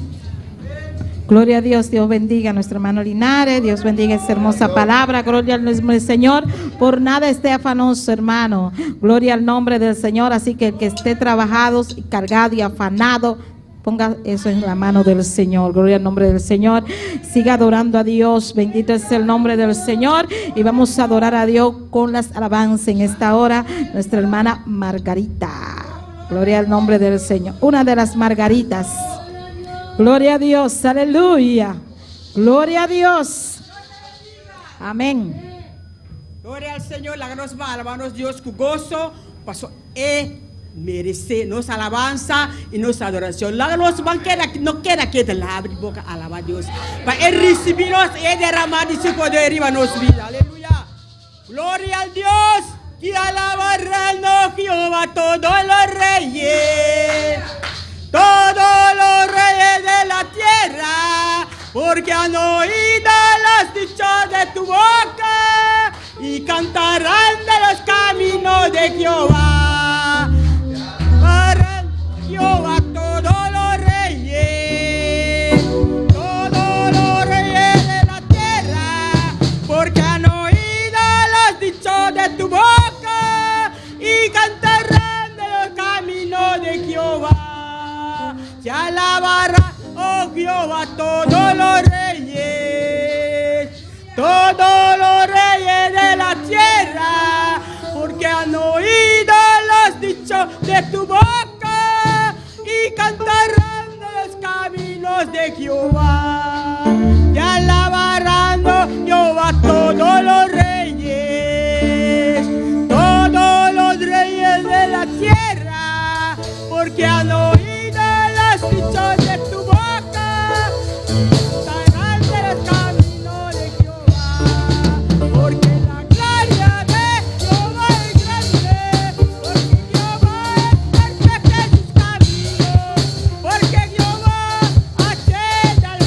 Gloria a Dios, Dios bendiga a nuestro hermano Linares, Dios bendiga esa hermosa palabra, gloria al nombre del Señor. Por nada esté afanoso, hermano. Gloria al nombre del Señor, así que el que esté trabajado, cargado y afanado, ponga eso en la mano del Señor. Gloria al nombre del Señor. Siga adorando a Dios. Bendito es el nombre del Señor. Y vamos a adorar a Dios con las alabanzas en esta hora. Nuestra hermana Margarita. Gloria al nombre del Señor. Una de las Margaritas. Gloria a Dios. Aleluya. Gloria a Dios. Amén. Gloria al Señor, laga nos alabá nos Dios ku goso, paso E meresé nos alabansa i nos adorashon. Laga nos ban keda, no keda ketu, habri boka alabá Dios. Pa E risibí nos i E deramá di su poder riba nos bida. Aleluya. Gloria al Dios que alabarán oh Jehová todos los reyes, todos los reyes de la tierra, porque han oído los dichos de tu boca y cantarán de los caminos de Jehová. Alabarán Jehová todos los reyes, todos los reyes de la tierra, porque han oído los dichos de tu boca y cantarán de los caminos de Jehová. Se alabará, oh Jehová, todos los reyes, todos los reyes de la tierra, porque han oído los dichos de tu boca y cantarán de los caminos de Jehová. Te alabarán, oh Jehová, todos los reyes, todos los reyes de la tierra, porque han oído los dichos de tu boca. Cantarán de los caminos de Jehová, porque la gloria de Jehová es grande, porque Jehová es perfecto en sus caminos, porque Jehová hace al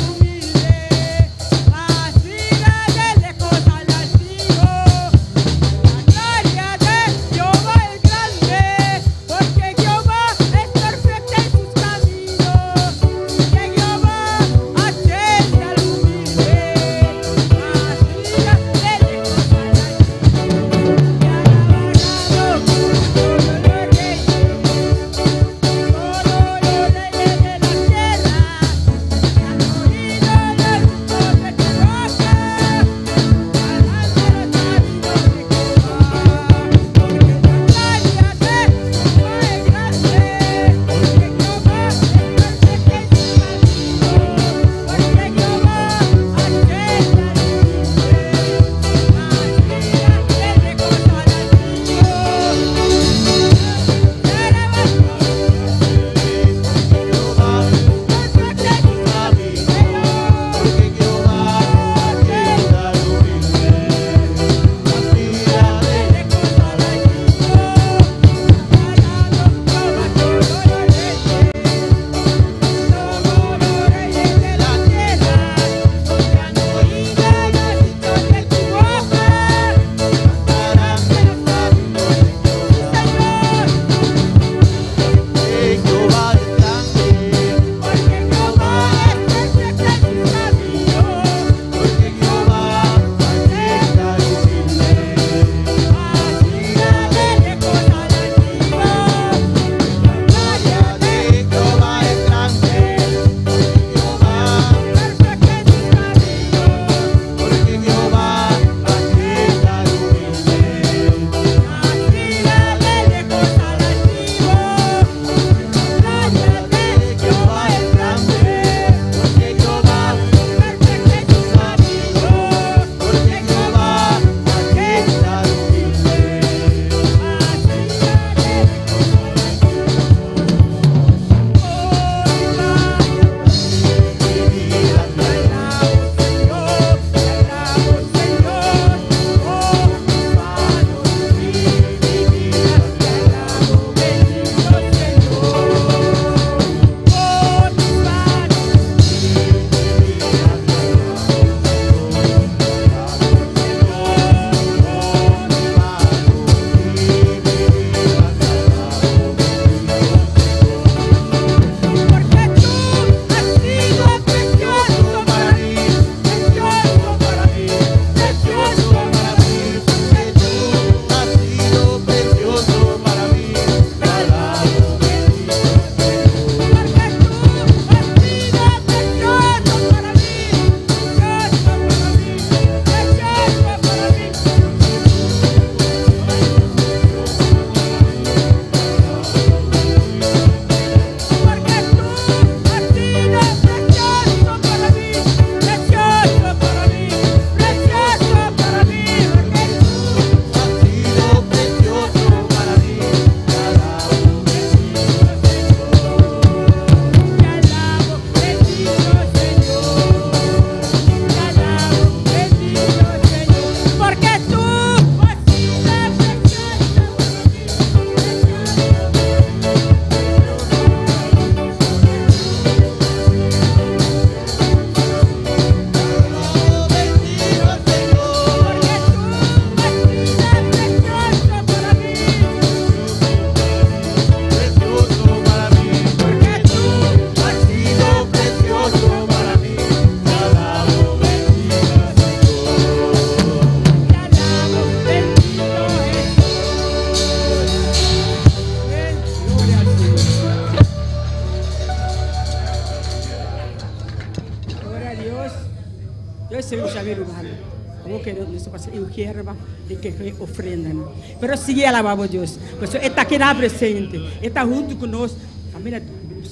Dios sigui usa mi rumannan. Awor ke nos ta pasa e yerba i ke e ofrendanan. Pero sigui alabá bo Dios, pasobra e ta keda presente, e ta huntu ku nos. Kaminda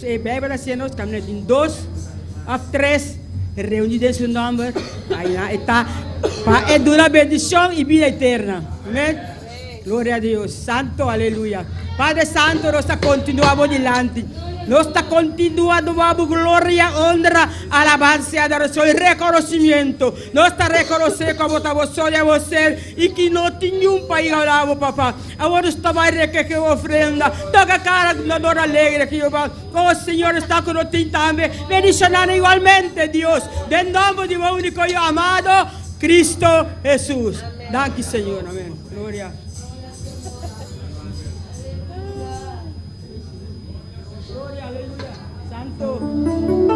e Beibel ta siña nos, kaminda tin dos òf tres reuní den su nòmber, ainan e ta pa e duna bendishon i bida eterna. Amèn. Gloria a Dios. Santo, aleluya. Padre Santo, nos ta kontinuá bo dilanti. Nos ta kontinuá duna bo gloria, honra, alabansa i adorashon i rekonosimiento. Nos ta rekonosé ku abo ta bo Sol i abo Ser i ki no tin niun pa igualá bo, Papa. Awor nos ta bai rekegé bo ofrenda. Toka kada dunador alegre, Jehová. O Señor, esnan ku no tin tambe, bendishoná nan igualmente, Dios, den nòmber di bo úniko Yu amado, Cristo Hesus. Danki, Señor. Amén. Gloria. Gloria, aleluya. Santo.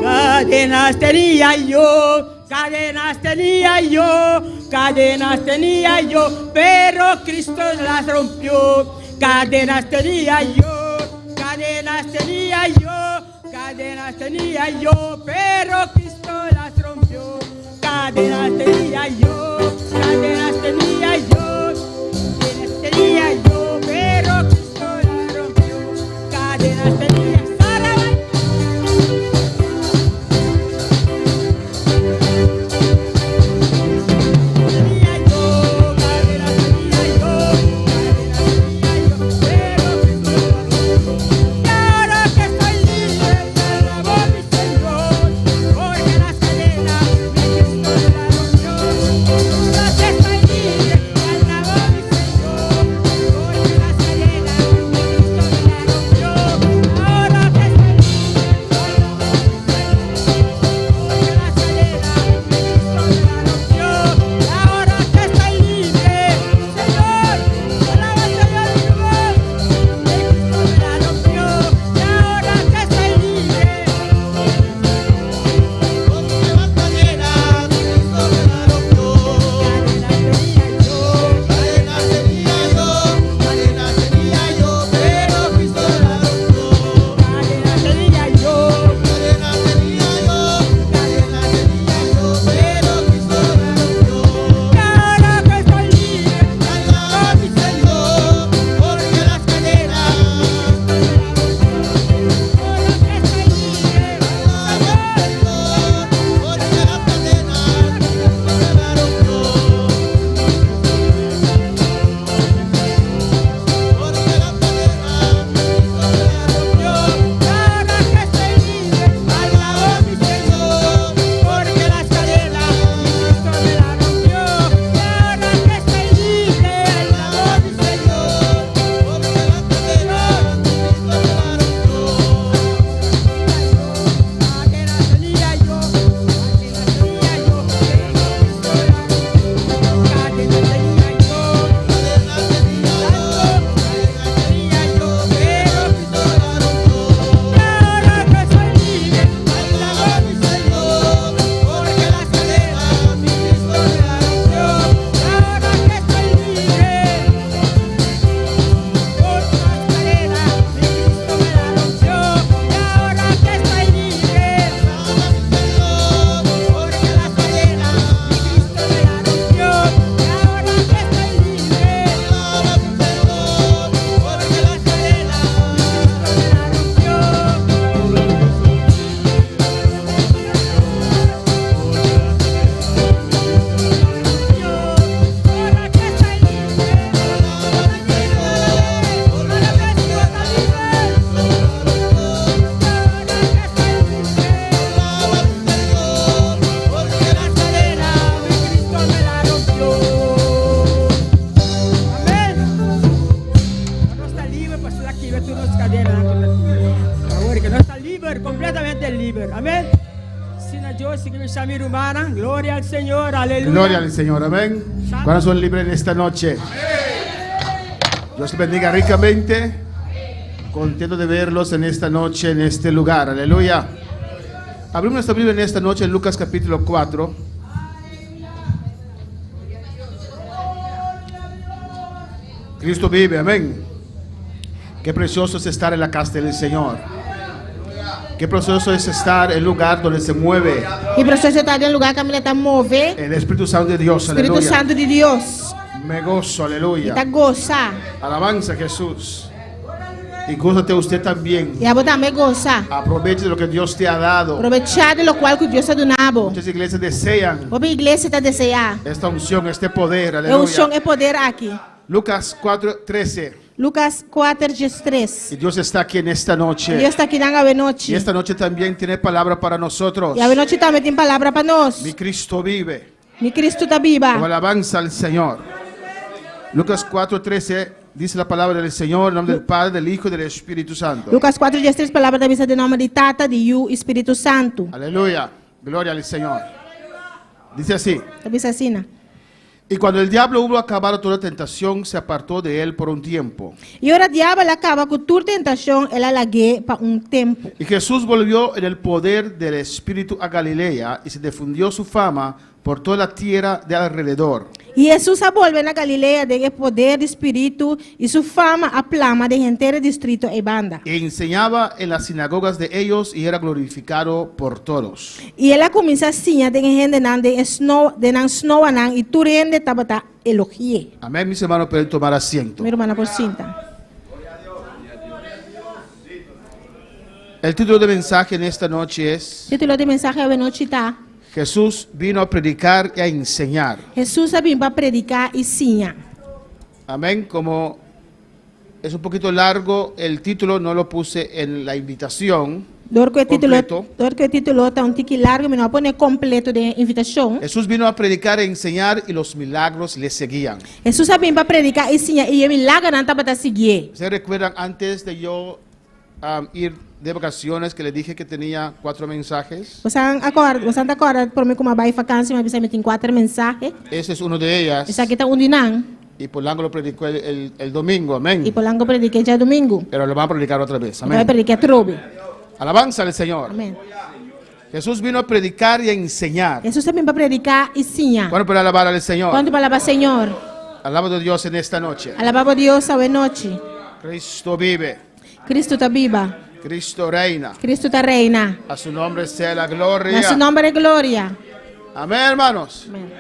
Cadenas tenía yo, cadenas tenía yo, cadenas tenía yo, pero Cristo las rompió. Cadenas tenía yo, cadenas tenía yo, cadenas tenía yo, pero Cristo las rompió. Cadenas tenía yo, cadenas tenía yo, cadenas tenía yo, pero Cristo las rompió. Cadenas tenía. Tenía yo, cadenas tenía yo, cadenas tenía yo, pero Cristo las rompió. Y ahora que estoy libre, te alabo mi Señor, porque las cadenas mi Cristo las rompió. Ahora que estoy libre, te alabo mi Señor, porque las cadenas mi Cristo las rompió. Ahora que estoy libre, te alabo mi Señor, porque las cadenas mi Cristo las rompió. Y ahora que estoy libre, Señor, alaba Señor mi voz, mi Cristo me la rompió. Y ahora que estoy libre. Porque las cadenas mi Cristo me la rompió. Cadenas tenía yo, Cadenas tenía yo, cadenas tenía yo, pero Cristo la rompió. cadenas tenía yo, Cadenas tenía yo, cadenas tenía yo, pero Cristo la rompió. y ahora que estoy libre, Alaba mi Señor, porque las cadenas, ahora que estoy libre, alaba mi Señor, porque las cadenas Cristo me la rompió. Porque las cadenas Cristo me la rompió. y ahora que estoy libre, Alabo mi Señor, porque las cadenas mi Cristo me la rompió. Y ahora que estoy libre, alabo mi Señor, porque las cadenas Cristo me la rompió. Cadenas tenía yo, cadenas tenía yo, pero Cristo la rompió. Cadenas tenía yo, Cadenas tenía yo, cadenas tenía yo, pero Cristo la rompió. y ahora que soy libre, Alabo mi Señor, porque las cadenas mi Cristo me la rompió. y ahora que estoy libre, por las cadenas mi Cristo me la rompió. Y ahora que estoy libre, Alaba mi Señor, porque las cadenas mi Cristo me la rompió. Y ahora que estoy libre, Alaba mi Señor, porque las cadenas mi Cristo me la rompió. Ahora que estoy libre, Alaba mi Señor, porque ahora las que cadenas estoy libre, ahora que estoy libre. Alaba mi Señor, porque las cadena, mi Cristo me la rompió. Amén. Nos ta liber, pastor, aki, tur nos cadena. Awor cu nos ta liber, completamente liber. Amén. Sina Dios, sigui mi ruman. Gloria al Señor, aleluya. Gloria al Señor, amén. Corazón libre en esta noche. Dios te bendiga ricamente. Contento de verlos en esta noche, en este lugar. Aleluya. Abrimos nuestra Biblia en esta noche en Lucas capítulo 4. Cristo vive, amén. Qué precioso es estar en la casa del Señor. Qué precioso es estar en el lugar donde se mueve Ki presioso ta den lugá kaminda ta move el Espíritu Santo de Dios. Spiritu Aleluya. Santu di Dios. Me gozo, Mi aleluya. ta gosa. Alabanza a Jesús. Y gózate usted también. I abo tambe gosa. Aproveche de lo que Dios te ha dado. Probechá di lokual ku Dios a duna bo. Muchas iglesias desean Hopi iglesia ta deseá esta unción, este poder. e unshon, Aleluya. e poder aki. Lucas 4:13. Lukas 4, 13. Y Dios está aquí en esta noche. Dios ta akinan awe nochi. Y esta noche también tiene palabra para nosotros. I awe nochi tambe tin palabra pa nos. Mi Cristo vive. Mi Kristu ta O biba. alabanza al Señor. Lucas 4:13 dice la palabra del Señor en nombre del Padre, del Hijo y del Espíritu Santo. Lukas 4, 13, palabra ta bisa den nòmber di Tata, di Yu i Spiritu Santu. Aleluya. Gloria al Señor. Dice así. Ta bisa asina. Y cuando el diablo hubo acabado toda tentación, se apartó de él por un tiempo. I ora diabel a kaba ku tur tentashon, el a lag'é pa un tempu. Y Jesús volvió en el poder del Espíritu a Galilea y se difundió su fama por toda la tierra de alrededor. I Hesus a bolbe na Galilea den e poder di Spiritu, i su fama a plama den henter e distrito eibanda. E enseñaba en las sinagogas de ellos y era glorificado por todos. I el a kuminsá siña den e hendenan den e snoa, den nan snoanan, i tur hende tabata elogi'é. Amén, mis hermanos, pueden tomar asiento. Mi rumannan por sinta. El título del mensaje en esta noche es Título di mensahe awe nochi ta, Jesús vino a predicar y a enseñar. Hesus a bin pa prediká i siña. Amén. Como es un poquito largo el título, no lo puse en la invitación. Dor ku e título, Kompleto. dor ku e título ta un tiki largu, mi no a pone kompleto den e invitashon. Jesús vino a predicar e enseñar y los milagros le seguían. Hesus a bin pa prediká i siña i e milagernan tabata siguié. ¿Se recuerdan antes de yo ir de vacaciones que le dije que tenía cuatro mensajes? Bosan a kòrda, bosan ta kòrda promé ku mi a bai fakansi mi a bisa mi tin kuater mensahe? Ese es uno de ellas. Esaki ta un di nan. Y Polanco lo predicó el, el- el domingo, amén. I Polanco prediké djadumingu. Pero lo van a predicar otra vez, Mi ta bai amén. prediké atrobe. Alabanza al Señor. Amén. Jesús vino a predicar y a enseñar. Hesus a bin pa prediká i siña. ¿Cuándo para alabar al Señor? Kuantu pa alabá Señor? Alabado Dios en esta noche. Alabá bo Dios awe nochi. Cristo vive. Cristo ta biba. Cristo reina. Cristo ta reina. A su nombre sea la gloria. Na su nomber e gloria. Amén, hermanos. Amén.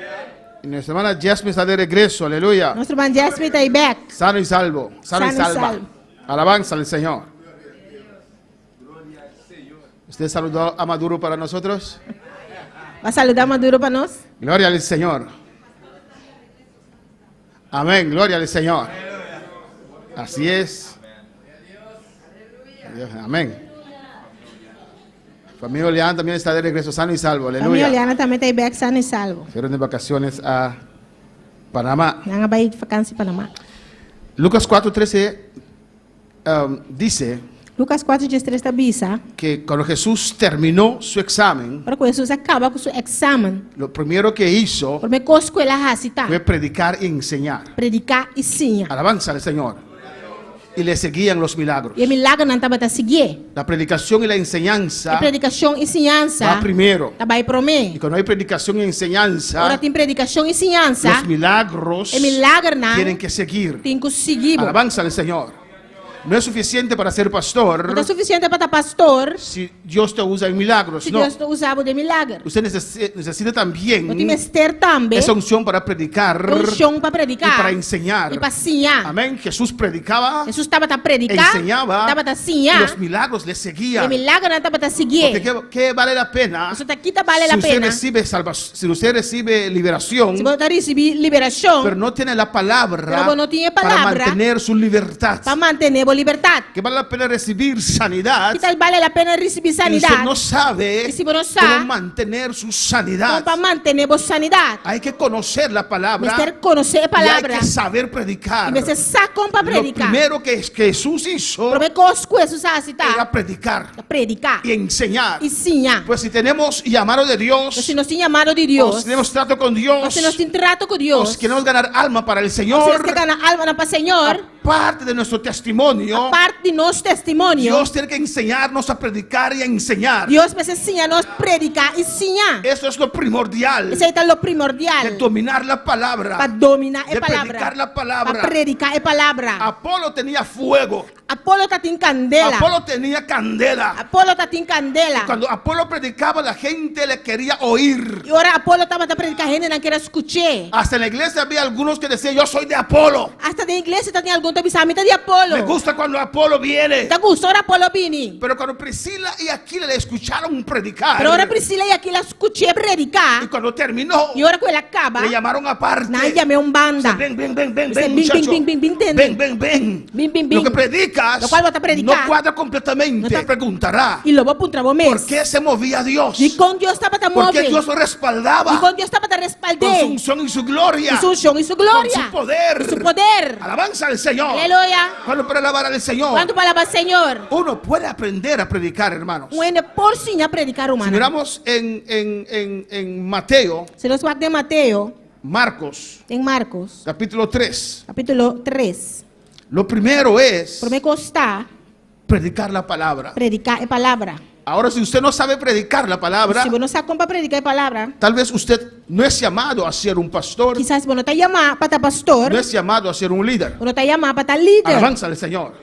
Y nuestra hermana Jasmine está de regreso, aleluya. Nos ruman Jasmine ta ei bek. Sano y salvo, sano, y Sano y salva. salvo. Alabanza al Señor. ¿Usted saludó a Maduro para nosotros? Bo a saludá Maduro pa nos? Gloria al Señor. Amén, gloria al Señor. Así es. Dios, amén. Familia Oleana también está de regreso sano y salvo. Familia Aleluya. Oleana tambe ta bek sano y salvo. Fueron de vacaciones a Panamá. Nan a bai vakansi Panamá. Lucas 4:13 dice Lucas 4 13 ta bisa. que cuando Jesús terminó su examen, Ora ku Hesus a kaba ku su eksamen, lo primero que hizo promé kos ku el a hasi ta fue predicar y enseñar. prediká i siña. Alabanza al Señor. Y le seguían los milagros. I e milagernan tabata siguié. La predicación y la enseñanza E predikashon i siñansa va primero. ta bai promé. Y cuando hay predicación y enseñanza, Ora tin predikashon i siñansa, los milagros e milagernan tienen que seguir. tin ku sigui bo. Alabanza al Señor. No es suficiente para ser pastor No ta sufisiente pa ta pastor si Dios te usa en milagros. si No. Dios no usa bo den milager. Usted necesita también Bo tin mester tambe esa unción para predicar e unshon pa prediká y para enseñar. i pa siña. Amén. Jesús predicaba, Hesus tabata prediká, enseñaba, tabata y siña, los milagros le seguían. e milagernan tabata siguié. Porque ¿qué, qué vale la pena? Pasobra ta ki ta bale si la usted pena. recibe salvación, si usted recibe liberación, Si bo ta risibí liberashon, pero no tiene la palabra pero bo no tin e para palabra mantener su libertad. pa mantené bo libertat. Que vale la pena recibir sanidad. Ki ta bale la pena risibí Y usted sanidat? no sabe I si bo no sa cómo mantener su sanidad. kon pa mantené bo sanidat. Hay que conocer la palabra. Mester konosé e Y hay palabra. que saber predicar. I mester sa kon pa Lo prediká. primero que Jesús hizo Promé kos ku Hesus a hasi ta era predicar prediká y enseñar. i siña. Pues si tenemos llamado de Dios, Si nos tin llamado di o Dios, si tenemos trato con Dios, o si nos tin trato ku o Dios, si queremos ganar alma para el o si Señor, nos ke gana almanan pa Señor, aparte de nuestro testimonio, aparte di nos testimonio, Dios tiene que enseñarnos a predicar y a enseñar. Dios mester siña nos prediká i siña. Eso es lo primordial. Esei ta lo primordial. De dominar la palabra. Pa dominá e De palabra. predicar la palabra. Pa prediká e palabra. Apolo tenía fuego. Apolo tatin kandela. Apolo tenía candela. Apolo tatin kandela. Cuando Apolo predicaba, la gente le quería oír. I ora Apolo tabata prediká, hendenan ker a skuch'é. Hasta en la iglesia había algunos que decían, yo soy de Apolo. Asta den iglesia tatin algun ta bisa, Ami ta di Apolo. Me gusta cuando Apolo viene. Mi ta gusta ora Apolo bini. Pero cuando Priscila y Aquila le escucharon predicar. Pero ora Priscila y Aquila skuch'é prediká. Y cuando terminó. I ora ku el a kaba. Le llamaron aparte. Nan a yam'é un banda. Ven, ven, ven, ven, Bisa, ven, bin, bin, muchacho. bin, bin, bin, tende. Ven, ven, ven. Bin, bin, bin. Lo que predicas Lo kual bo ta prediká. no cuadra completamente. No ta- Preguntará. I lo bo puntra bo mes. ¿Por qué se movía Dios? Dikon Dios tabata ¿Por qué move? Dios lo respaldaba? Dikon Dios tabata Con respald'é? su unción y su gloria. Ku su unshon i su gloria. Con su poder. Ku su poder. Alabanza al Señor. Aleluya. ¿Cuándo para alabar al Señor? Kuantu pa alabá Señor? Uno puede aprender a predicar, hermanos. Un hende por siña prediká, Si rumannan. miramos en, en, en, en Mateo, Si nos wak den Mateo, Marcos, den Marcos, capítulo 3, kapítulo 3. lo primero es Promé kos ta predicar la palabra. prediká e palabra. Ahora, si usted no sabe predicar la palabra, Si bo no sa kon pa prediká e palabra, tal vez usted no es llamado a ser un pastor, kisas bo no ta yamá pa ta pastor, no es llamado a ser un líder. bo no ta yamá pa ta lider. Alabanza al Señor.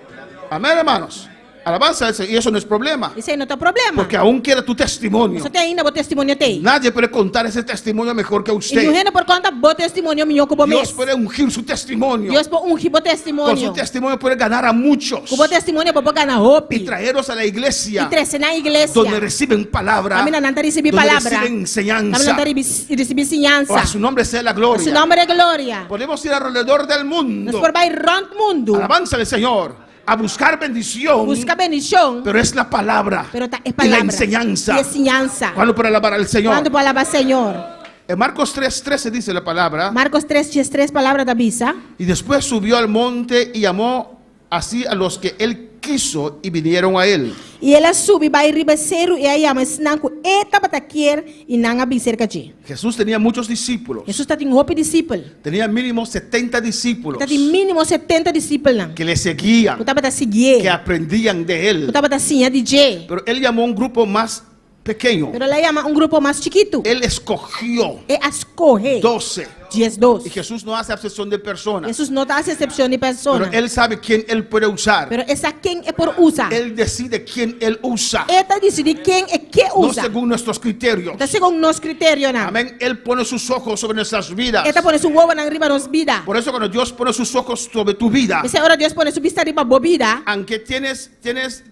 Amén, hermanos. Alabanza al Señor. Y eso no es problema. Esei no ta problema. Porque aún queda tu testimonio. Pasobra te ainda bo testimonio t'ei. Nadie puede contar ese testimonio mejor que I usted. niun hende por konta bo testimonio mihó ku bo Dios mes. puede ungir su testimonio. Dios por ungi bo Con su testimonio. testimonio puede ganar a muchos. Ku bo testimonio bo por gana hopi. Y traerlos a la iglesia. I trese nan iglesia. Donde reciben palabra. Kaminda nan ta risibí Donde palabra. reciben enseñanza. Kaminda nan ta risibí siñansa. O a su nombre sea la gloria. A su nombre gloria. Podemos ir alrededor del mundo. Nos por bai rònt mundu. Alabanza al Señor. A buscar bendición. Buska bendishon. Pero es la palabra. Pero ta e Y la palabra. enseñanza. I e siñansa. ¿Cuándo para alabar al Señor? Kuantu pa alabá Señor? En Marcos 3:13 dice la palabra. Marcos 3, 13 palabra ta bisa. Y después subió al monte y llamó así a los que él quiso y vinieron a él. I el a subi bai riba seru i a yama esnan ku e tabata kier i nan a bin serka dje. Jesús tenía muchos discípulos. Hesus tatin hopi disipel. Tenía mínimo 70 discípulos. Tatin mínimo 70 disipelnan. Que le seguían. Ku tabata siguié. Que aprendían de él. Ku tabata siña di dje. Pero él llamó a un grupo más pequeño. Pero el a yama un grupo mas chikitu. Él escogió. E a skohe. 12. 12. Y Jesús no hace acepción de personas. Hesus no ta hasi eksepshon di persona. Pero él sabe quién él puede usar. Pero e sa ken e por usa. Él decide quién él usa. E ta disidí ken e ke usa. No según nuestros criterios. No ta segun nos kriterionan. Amén. Él pone sus ojos sobre nuestras vidas. E ta pone su wowonan riba nos bida. Por eso cuando Dios pone sus ojos sobre tu vida. P'esei ora Dios pone su bista riba bo bida. Aunque tienes, tienes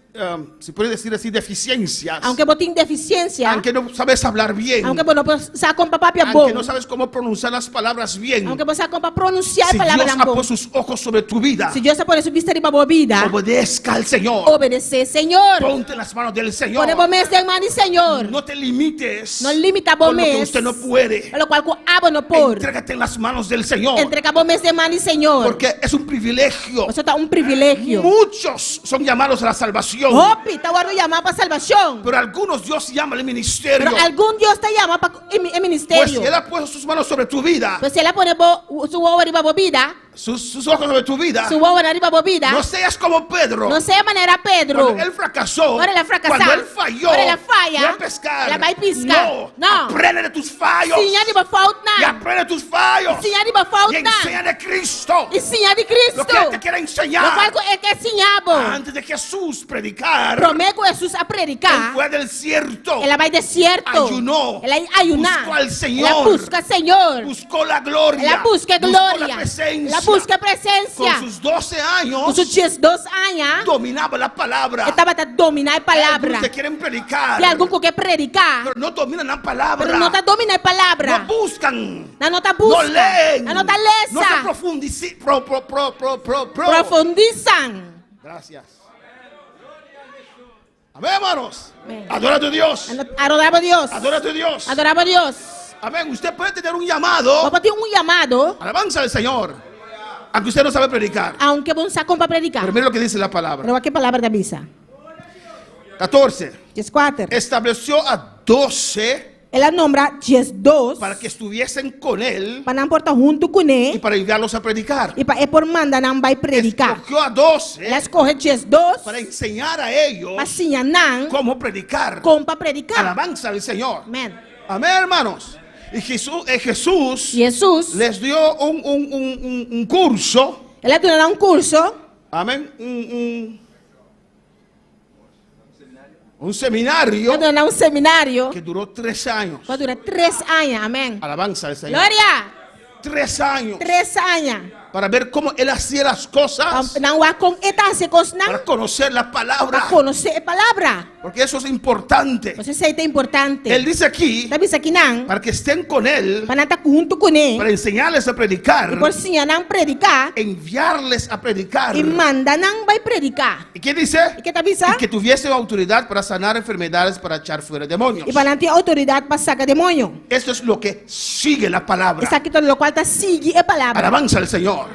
se puede decir así, deficiencias. Aunke bo tin defisiensia. Aunque no sabes hablar bien. Aunke bo no por sa kon pa papia bon. Aunque no sabes cómo pronunciar las palabras bien. Aunke bo sa kon pa pronunsiá e Si Dios palabranan ha bon. puesto sus ojos sobre tu vida. Si Dios a pone su bista riba bo bida. Obedezca al Señor. Obedesé Señor. Ponte en las manos del Señor. Pone bo mes den man di Señor. No te limites. No limitá bo Con lo que mes. usted no puede. Pa lokual ku abo no por. Entrégate en las manos del Señor. Entregá bo mes den man di Señor. Porque es un privilegio. Pasobra ta un privilegio. Muchos son llamados a la salvación. Hopi ta wòrdu yamá pa salbashon. Pero algunos Dios llama al ministerio. Pero algun Dios ta yama pa e Pues ministerio. si Él ha puesto sus manos sobre tu vida. Pues si El a pone bo, su wowo riba bo bida. Sus, sus ojos sobre tu vida. Su wowonan riba bo bida. No seas como Pedro. No sea manera Pedro. Cuando él fracasó. Ora el a frakasá. Cuando él falló. Ora el a falla. Fue a pescar. El a bai piska. No. No. Aprende de tus fallos. Siña di bo foutnan. Y aprende de tus fallos. Siña di bo foutnan. Y enseña de Cristo. I siña di Cristo. Lo que él te quiere enseñar. Lokual ku e ke siña bo. Antes de Jesús predicar. Promé ku Hesus a prediká. Él fue al desierto. El a bai desierto. Ayunó. El a ayuná. Buscó al Señor. El a buska Señor. Buscó la gloria. El a buska Buscó gloria. la presencia. El a buska presensia. Con sus 12 años. Ku su 12 aña. Dominaba la palabra. E tabata dominá e palabra. Algunos que quieren predicar. Tin algun ku ke prediká. Pero no dominan la palabra. Pero no ta dominá e palabra. No buscan. Nan no ta buska. No leen. Nan no ta lesa. No se profundici-, pro, pro, pro, pro, pro, pro. Profundisan. Gracias. Amén, hermanos. Adora a tu Dios. Adorá bo Dios. Adora a tu Dios. Adorá bo Dios. Amén. Usted puede tener un llamado. Bo por tin un llamado. Alabanza al Señor. Aunque usted no sabe predicar. Aunke bo no sa kon pa prediká. Pero mire lo que dice la palabra. Pero wak ke palabra ta bisa. 14. 14. Estableció a 12. El a nombra 12. Para que estuviesen con él. Pa nan por ta huntu kuné. Y para enviarlos a predicar. I pa e por manda nan bai prediká. Escogió a 12. El a skohe 12. Para enseñar a ellos. Pa siña nan. Cómo predicar. Kon pa prediká. Alabanza al Señor. Amén. Amén, hermanos. Y Jesús, eh, Jesús, Jesús les dio un, un, un, un, un curso. El a duna nan un kurso. Amén. Un, un. Un seminario. A duna nan un seminario. Que duró tres años. Ku a dura tres aña. Amèn. Alabanza al Señor. Gloria! Tres años. Tres aña. Para ver cómo él hacía las cosas. Pa nan wak kon e ta hasi e kosnan. Para conocer la palabra. Pa konosé e palabra. Porque eso es importante. Pasobra esei ta importante. Él dice aquí. E ta bisa akinan. Para que estén con él. Pa nan ta huntu kuné. Para enseñarles a predicar. I por siña nan prediká. Enviarles a predicar. I manda nan bai prediká. ¿Y qué dice? I ke ta bisa? Y que tuviesen autoridad para sanar enfermedades, para echar fuera demonios. I pa nan tin outoridat pa saka demoño. Esto es lo que sigue la palabra. Esaki ta lokual ta sigui e palabra. Alabanza al Señor.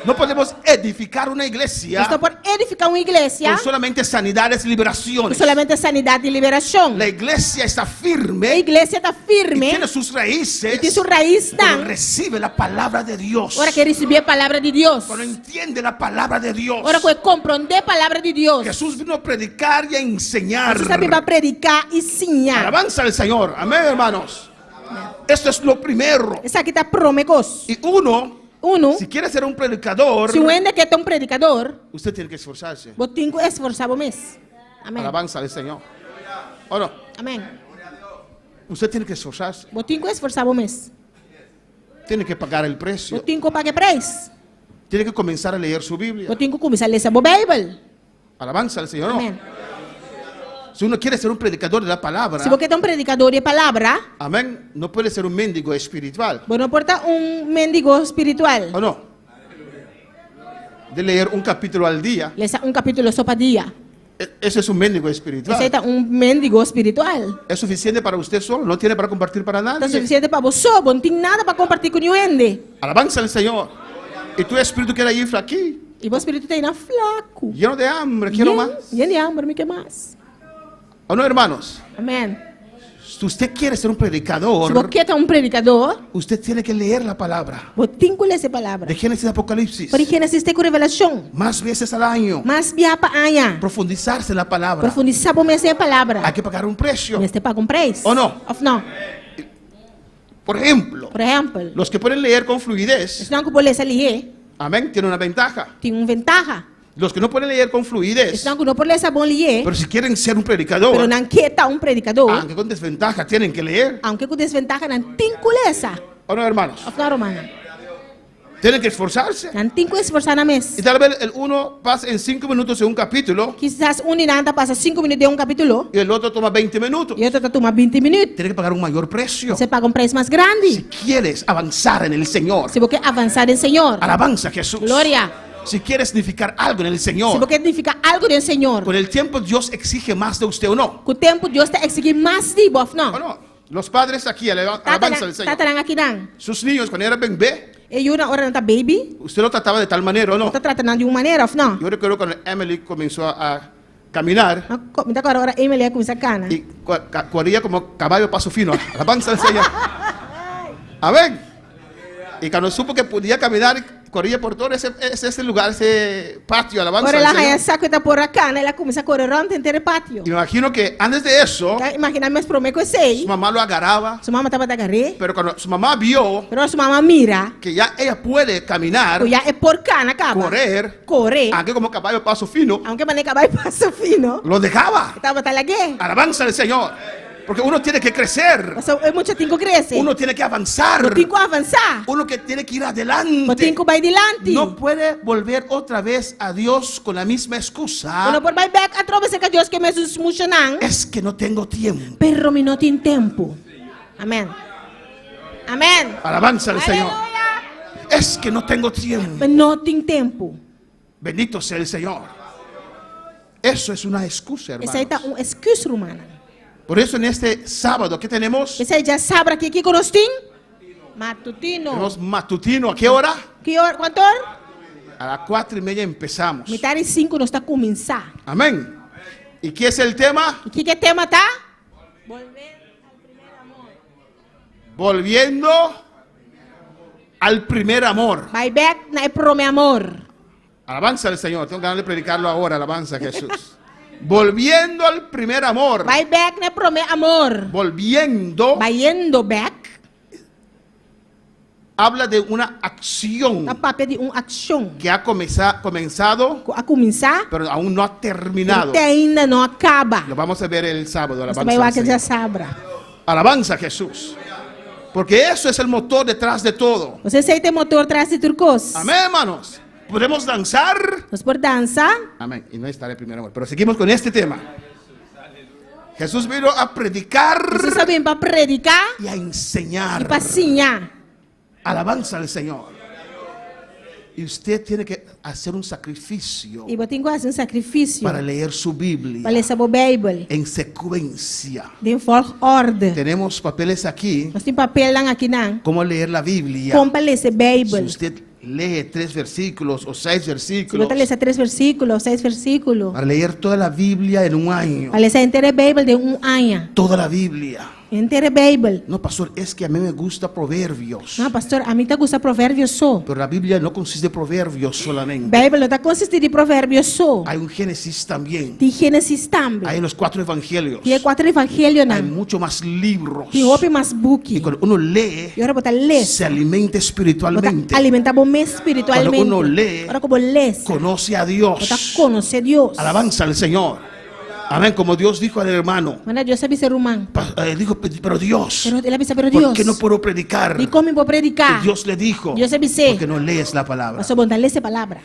No podemos edificar una iglesia. Nos no por edifiká un iglesia. Con solamente sanidades y liberaciones. Ku solamente sanidat i liberashon. La iglesia está firme. E iglesia ta firme. Y tiene sus raíces. I tin su raisnan. Cuando recibe la palabra de Dios. Ora ku e risibí e palabra di Dios. Cuando entiende la palabra de Dios. Ora ku e komprondé palabra di Dios. Jesús vino a predicar y a enseñar. Jesús a bin pa prediká i siña. Alabanza al Señor. Amén, hermanos. Esto es lo primero. Esaki ta promé kos. Y uno, Uno, si quiere ser un predicador, si un hende ke ta un predikador, usted tiene que esforzarse. bo tin ku esforsá bo mes. Amén. Alabanza al Señor. ¿O no? Amén. Usted tiene que esforzarse. Bo tin ku esforsá bo mes. Tiene que pagar el precio. Bo tin ku paga e preis. Tiene que comenzar a leer su Biblia. Bo tin ku kuminsá lesa bo Beibel. Alabanza al Señor. Amén. Si uno quiere ser un predicador de la palabra. Si bo ke ta un predikador di e palabra. Amén. No puede ser un mendigo espiritual. Bo no por ta un mendigo spiritual. ¿O no? De leer un capítulo al día. Lesa un kapítulo so pa dia. Ese es un mendigo espiritual. Esei ta un mendigo spiritual. Es suficiente para usted solo, no tiene para compartir para nadie. Ta sufisiente pa bo so, bo no tin nada pa kompartí ku niun hende. Alabanza al Señor. Y tu espíritu queda ahí flaquí. I bo spiritu ta einan flaku. Lleno de hambre, quiero Yen, mas. yen di hamber, mi ke mas. ¿O no, hermanos? Amén. Si usted quiere ser un predicador, Si bo ke ta un predikador, usted tiene que leer la palabra. Bo tin ku lesa e palabra. De Génesis a Apocalipsis. For di Génesis te ku Revelashon. Más veces al año. Mas bia pa aña. Profundizarse en la palabra. Profundisá bo mes den e palabra. Hay que pagar un precio. Mester paga un preis. ¿O no? Òf no? Por ejemplo. Por ehèmpel. Los que pueden leer con fluidez. Esnan ku por lesa lihé. Amén, tienen una ventaja. Tin un ventaha. Los que no pueden leer con fluidez. Esnan ku no por lesa bon lihé. Pero si quieren ser un predicador. Pero nan ke ta un predikadó. Aunque con desventaja tienen que leer. Aunke ku desventaha nan tin ku lesa. ¿O no, hermanos? Òf no, rumannan? Tienen que esforzarse. Nan tin ku esforsá nan mes. Y tal vez el uno pasa en cinco minutos en un capítulo. Kisas un di nan ta pasa sinku minüt den un kapítulo. Y el otro toma 20 minutos. I otro ta tuma binti minüt. Tiene que pagar un mayor precio. Mester paga un preis mas grandi. Si quieres avanzar en el Señor. Si bo ke avansá den Señor. Alabanza a Jesús. Gloria. Si quieres significar algo en el Señor. Si bo ke nifiká algu den Señor. Con el tiempo Dios exige más de usted o no. Ku tempu Dios ta eksigí mas di bo òf no? O no? Los padres aquí, alabanza al Señor. Tatanan akinan. Sus niños cuando eran bebé. E yunan ora nan ta baby. Usted lo trataba de tal manera o no? Bo ta trata nan di un manera òf no? Yo recuerdo cuando Emily comenzó a caminar. Mi ta acorda ora Emily a cuminsa cana. Y corría como caballo paso fino. Alabanza al Señor. Amén. Y cuando supo que podía caminar, corría por todo ese, ese, ese lugar, ese patio, alabanza Ora al el a Señor. haña sa ku e ta por a kana, el a kuminsá kore rònt henter e patio. Y me imagino que antes de eso, Ta imaginá mes promé ku esei, su mamá lo agarraba. su mama tabata agarr'é. Pero cuando su mamá vio Pero ora su mama mira que ya ella puede caminar, ku ya e por kana kaba, correr, kore, aunque como caballo paso fino, aunke manera kabai paso fino, lo dejaba. e tabata lag'é. Alabanza al Señor. Porque uno tiene que crecer. Pasobra e mucha tin ku krese. Uno tiene que avanzar. Bo tin ku avansá. Uno que tiene que ir adelante. Bo tin ku bai dilanti. No puede volver otra vez a Dios con la misma excusa. Bo no por bai bèk atrobe serka Dios ku e mesun smushanan. Es que no tengo tiempo. Pero mi no tin tempu. Amèn. Amèn. Alabanza al Señor. Aleluya. Es que no tengo tiempo. Mi no tin tempu. Bendito sea el Señor. Eso es una excusa, hermanos. Esei ta un excus, rumannan. Por eso en este sábado, ¿qué tenemos? P'esei djasabra aki kiko nos tin? Matutino. Tenemos matutino. ¿A qué hora? Ki ora? Kuantu ora? A las cuatro y media empezamos. Mitar di sinku nos ta kuminsá. Amén. ¿Y qué es el tema? I kiko e tema ta? Volviendo al primer amor. Bai bèk na e promé amor. Alabanza al Señor. Tengo ganas de predicarlo ahora. Alabanza a Jesús. Volviendo al primer amor. Bai bèk na e promé amor. Volviendo. Bayendo bèk. Habla de una acción Ta papia di un akshon. que ha comenzado, Ku a kuminsá. pero aún no ha terminado. Te ainda no a kaba. Lo vamos a ver el sábado. Nos Alabanza, ta bai al wak Señor. djasabra. Alabanza a Jesús. Porque eso es el motor detrás de todo. Pasobra esei ta e motor tras di tur kos. Amén, hermanos. Podemos danzar. Nos por dansa. Amén. Y no estaré primero, amor. Pero seguimos con este tema. Jesús vino a predicar Jesús a bin pa prediká y a enseñar. i pa siña. Alabanza al Señor. Y usted tiene que hacer un sacrificio I bo tin ku hasi un sakrifisio para leer su Biblia pa lesa bo Beibel en secuencia. den volgorde. Tenemos papeles aquí, Nos tin papelnan akinan cómo leer la Biblia. kon pa lesa e Si Beibel. usted lee tres versículos o seis Si bo versículos, ta lesa tres versíkulo, seis versíkulo, para leer toda la Biblia en un año, pa lesa henter e Beibel den un aña. toda la Biblia. Henter e Beibel. No, pastor, es que a mí me gusta Proverbios. No, pastor, ami ta gusta Proverbio so. Pero la Biblia no consiste de proverbios solamente. Beibel no ta konsistí di Proverbio so. Hay un Génesis también. Tin Génesis tambe. Hay los cuatro evangelios. Tin e kuater Hay evangelionan. mucho más libros. Tin hopi mas buki. Y cuando uno lee, I ora bo ta lesa, se alimenta bo ta espiritualmente. alimentá bo mes spiritualmente. Cuando uno lee, Ora ku bo lesa, conoce a bo ta Dios. konosé Dios. Alabanza al Señor. Amén. Como Dios dijo al hermano. Manera Dios a bisa e ruman. Dijo, pero Dios, Pero el a bisa, pero ¿por Dios, qué no puedo predicar? Dikon mi no por prediká? Y Dios le dijo, Dios a bis'é, porque no lees la palabra. Pasobra bo no ta lesa e palabra.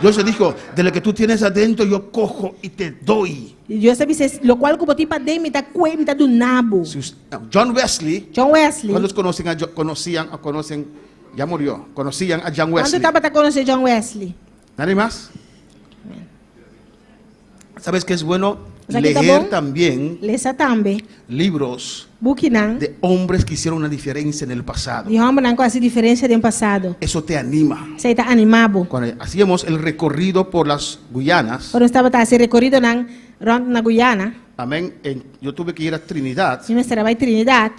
Dios le dijo, de lo que tú tienes adentro yo cojo y te doy. I Dios a bis'é, lokual ku bo tin paden mi ta kue, mi ta duna bo. Si us-, no, John Wesley, John Wesley. ¿Cuántos conocen a Jo-, conocían o conocen? Ya murió. Conocían a John ¿Cuánto Wesley. tabata konosé John Wesley? ¿Nadie más? ¿Sabes qué es bueno? O sea, que está Leer bon. también Lesa tambe. libros Bukinan. de hombres que hicieron una diferencia en el pasado. Di hòmbernan ku a hasi diferensia den pasado. Eso te anima. Esei ta animá bo. Cuando hacíamos el recorrido por las Guyanas, Ora nos tabata hasi rekoridonan rònt na Guyana. amén, yo tuve que ir a Trinidad. Mi mester a bai Trinidad.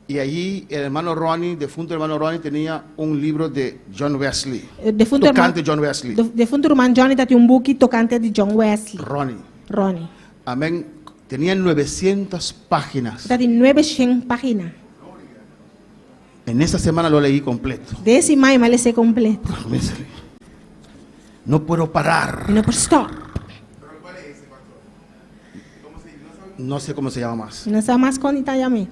Y allí el hermano Ronnie, defunto hermano Ronnie, tenía un libro de John Wesley. Eh, Defunto Tocante hermano, John Wesley. Defunto ruman Johnny tatin un buki tocante di John Wesley. Ronnie. Ronnie. Amén. Tenía 900 páginas. Tatin nuebeshen página. En esta semana lo leí completo. Den e siman ei m'a les'é completo. No puedo parar. Mi no por stop. No sé cómo se llama más. Mi no sa mas kon e ta yam'é.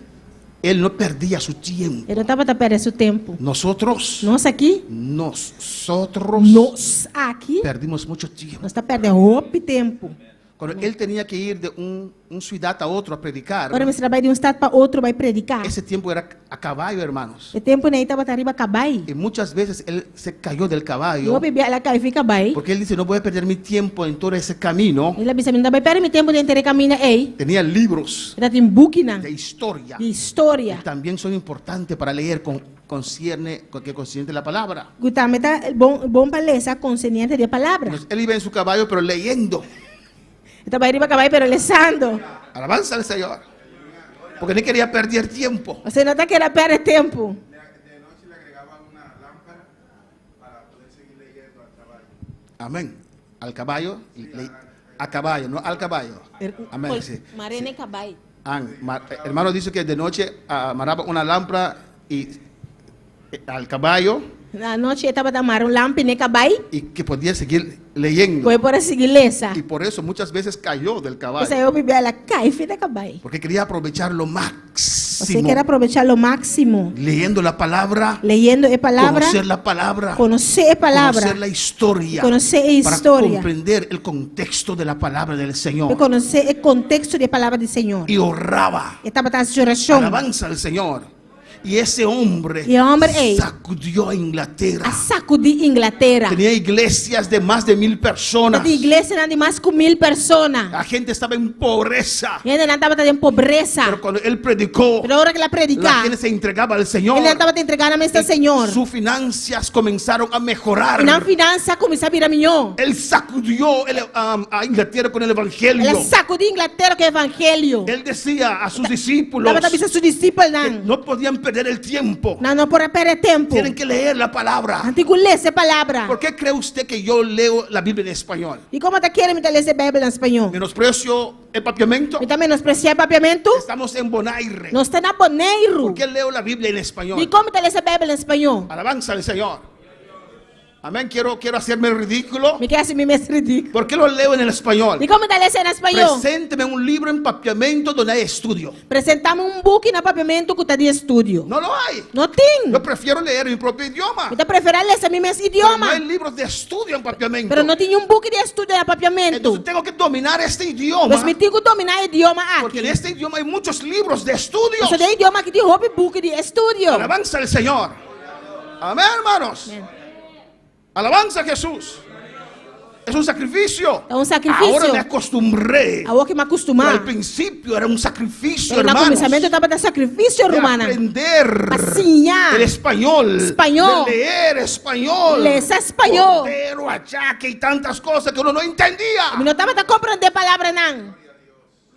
Él no perdía su tiempo. E no tabata pèrdè su tempu. Nosotros, Nos aki, nosotros nos aki, perdimos mucho tiempo. nos ta pèrdè hopi tempu. Cuando él tenía que ir de un, un ciudad a otro a predicar, Ora e mester a bai di un stat pa otro bai prediká. ese tiempo era a caballo, hermanos. E tempu ei tabata riba kabai. Y muchas veces él se cayó del I caballo, hopi bia el a kai fi kabai. porque él dice, no voy a perder mi tiempo en todo ese camino. El a bisa, mi no ta bai pèrdè mi tempu den henter e kaminda ei. Tenía libros E tabatin bukinan de historia. di historia. Que también son importantes para leer con, concierne, con que concierne la palabra. Ku tambe ta bon, bon pa lesa konserniente di e palabra. Entonces, él iba en su caballo, pero leyendo. E ta bai riba kabai pero lesando. Alabanza al Señor. Porque no quería perder tiempo. Pasobra e no ta kere a pèrdè tempu. Amén. Al caballo, le, a caballo, no al caballo. Amén. Sí. Marene kabai. An, ma, hermano dice que de noche amarraba una lámpara y al caballo. Anochi e tabata mara un lampi n'e kabai. Y que podía seguir leyendo. Ku e por a sigui lesa. Y por eso muchas veces cayó del caballo. P'esei hopi bia el a kai fi di kabai. Porque quería aprovechar lo máximo. Pasobra e ker a aprovechá lo máksimo. Leyendo la palabra. Leyendo e palabra. Conocer la palabra. Konosé e palabra. Conocer la historia. Konosé e Para historia. comprender el contexto de la palabra del Señor. Pa konosé e konteksto di e palabra di Señor. Y oraba. E tabata hasi orashon. Alabanza al Señor. Y ese hombre I e hòmber ei sacudió a Inglaterra. A sakudí Inglatera. Tenía iglesias de más de 1000 personas. Tabatin iglesianan di mas ku mil persona. La gente estaba en pobreza. Hendenan tabata den pobresa. Pero cuando él predicó, Pero ora ku el a prediká, la gente se entregaba al Señor. Hendenan tabata entregá nan mes na Señor. Sus finanzas comenzaron a mejorar. I nan finansa a kuminsá bira mihó. Él sacudió a Inglaterra con el evangelio. El a sakudí Inglatera ku e evangelio. Él decía a sus discípulos Tabata bisa su disipelnan. que no podían perder perder el tiempo. Nan no por a pèrdè tempu. Tienen que leer la palabra. Nan tin ku lesa e palabra. ¿Por qué cree usted que yo leo la Biblia en español? Dikon bo ta kere mi ta lesa e Beibel na spañó? Menosprecio el papiamento. Mi ta menospresiá e papiamentu? Estamos en Bonaire. Nos ta na Boneiru. ¿Por qué leo la Biblia en español? Dikon mi ta lesa e Beibel na spañó? Alabanza al Señor. Amén. Quiero, quiero hacerme el ridículo. Mi ke hasi mi mes ridíkulo. ¿Por qué lo leo en el español? Dikon mi ta lesa na spañó? Presénteme un libro en papiamento donde hay estudio. Presentá mi un buki na papiamentu ku ta di estudio. No lo hay. No tin. Yo prefiero leer mi propio idioma. Mi ta preferá lesa mi mes Pero idioma. no hay libros de estudio en papiamento. Pero no tin un buki di estudio na papiamentu. Entonces tengo que dominar este idioma. Pues mi tin ku dominá e idioma Porque aki. en este idioma hay muchos libros de estudios. Pasobra den e idioma aki tin hopi buki di estudio. Alabanza al Señor. Amén, hermanos. Amén. Alabanza a Jesús. Es un sacrificio. Ta un sakrifisio. Ahora me acostumbré. Awor ku mi a Pero kustumá. al principio era un sacrificio, Pero na hermanos. kuminsamentu tabata sakrifisio, De rumannan. aprender Pa siña. el español. Spañó. De leer español. Lesa spañó. Cordero, achaque y tantas cosas que uno no entendía. Mi no tabata komprondé palabranan.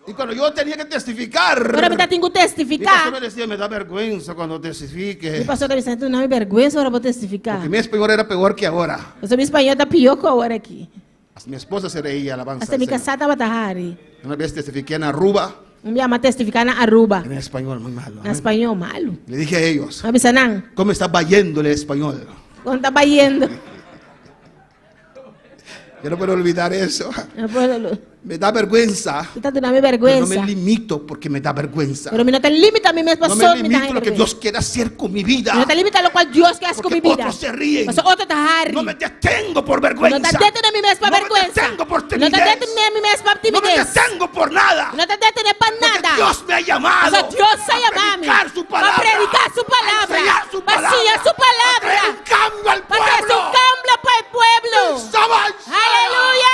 Y cuando yo tenía que testificar, Ora mi tatin ku mi pastor testifiká. me decía, me da vergüenza cuando testifique. Mi pastor ta bisa, Ta duna mi bèrgwensa ora bo testifiká. Porque mi español era peor que ahora. Pasobra mi spañó ta pió ku awor aki. Hasta mi esposa se reía, alabanza. Hasta al mi Señor. kasá tabata hari. Una vez testifiqué en Aruba, Un bia m'a testifiká na Aruba. en español muy malo. Na spañó malu. Le dije a ellos, M'a bisa nan, ¿cómo está bayendo el español? Kon ta bayendo? Yo no puedo olvidar eso. No puedo. Me da vergüenza. E ta duna mi Pero no bèrgwensa. me limito porque me da vergüenza. Pero mi no ta limitá mi mes No pasobra me mi ta limito haña lo que bèrgwensa. Dios quiere hacer con mi vida. Mi no ta limitá lokual Dios ke hasi ku mi Porque bida. otros se ríen. Pasobra otro ta hari. No me detengo por No vergüenza. ta detené mi mes pa No me bèrgwensa. detengo por No ta timidez. detené mi mes pa No me timidez. detengo por nada. No ta detené pa Porque nada. Dios me ha llamado. Pasobra Dios a a yama mi. predicar su Pa palabra. prediká su A palabra. enseñar su Pa palabra. siña su A traer palabra. un cambio al Pa trese un pueblo. kambio pa e pueblo. Aleluya. Aleluya.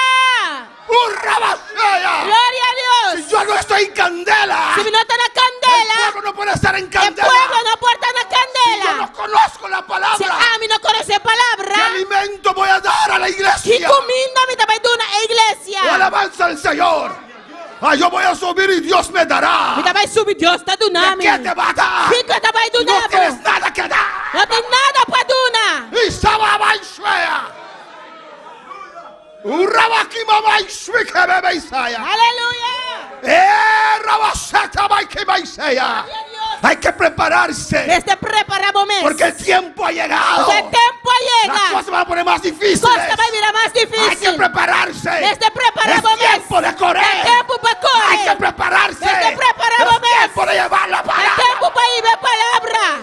Gloria a Dios. Si yo no estoy en candela, Si mi no ta na el kandela, pueblo no puede estar en e candela. pueblo no por ta na Si yo kandela. no conozco la palabra, Si ami no konosé ¿qué palabra, alimento voy a dar a la ki iglesia? kuminda mi ta bai duna e Oh, iglesia? alabanza al Señor. Ah, yo voy a subir y Dios me dará. Mi ta bai subi, Dios ta duna ¿De mi. qué te va a dar? Kiko e ta bai No duna tienes bo? nada que dar. No tin nada pa duna. Y sababaishuea. Urabakimabainshuikebebeisaya. Aleluya. Eh, rabasatabaikebaisaya. Hay que prepararse Mester prepará bo mes. porque el tiempo ha llegado. E tempu a Las yega. cosas van a poner más difíciles. Kos ta bai bira mas Hay que difísil. prepararse. Mester prepará Es bo mes. tiempo de correr. E tempu pa kore. Hay que prepararse. Mester prepará Es bo mes. tiempo de llevar la E palabra. tempu pa hiba e palabra.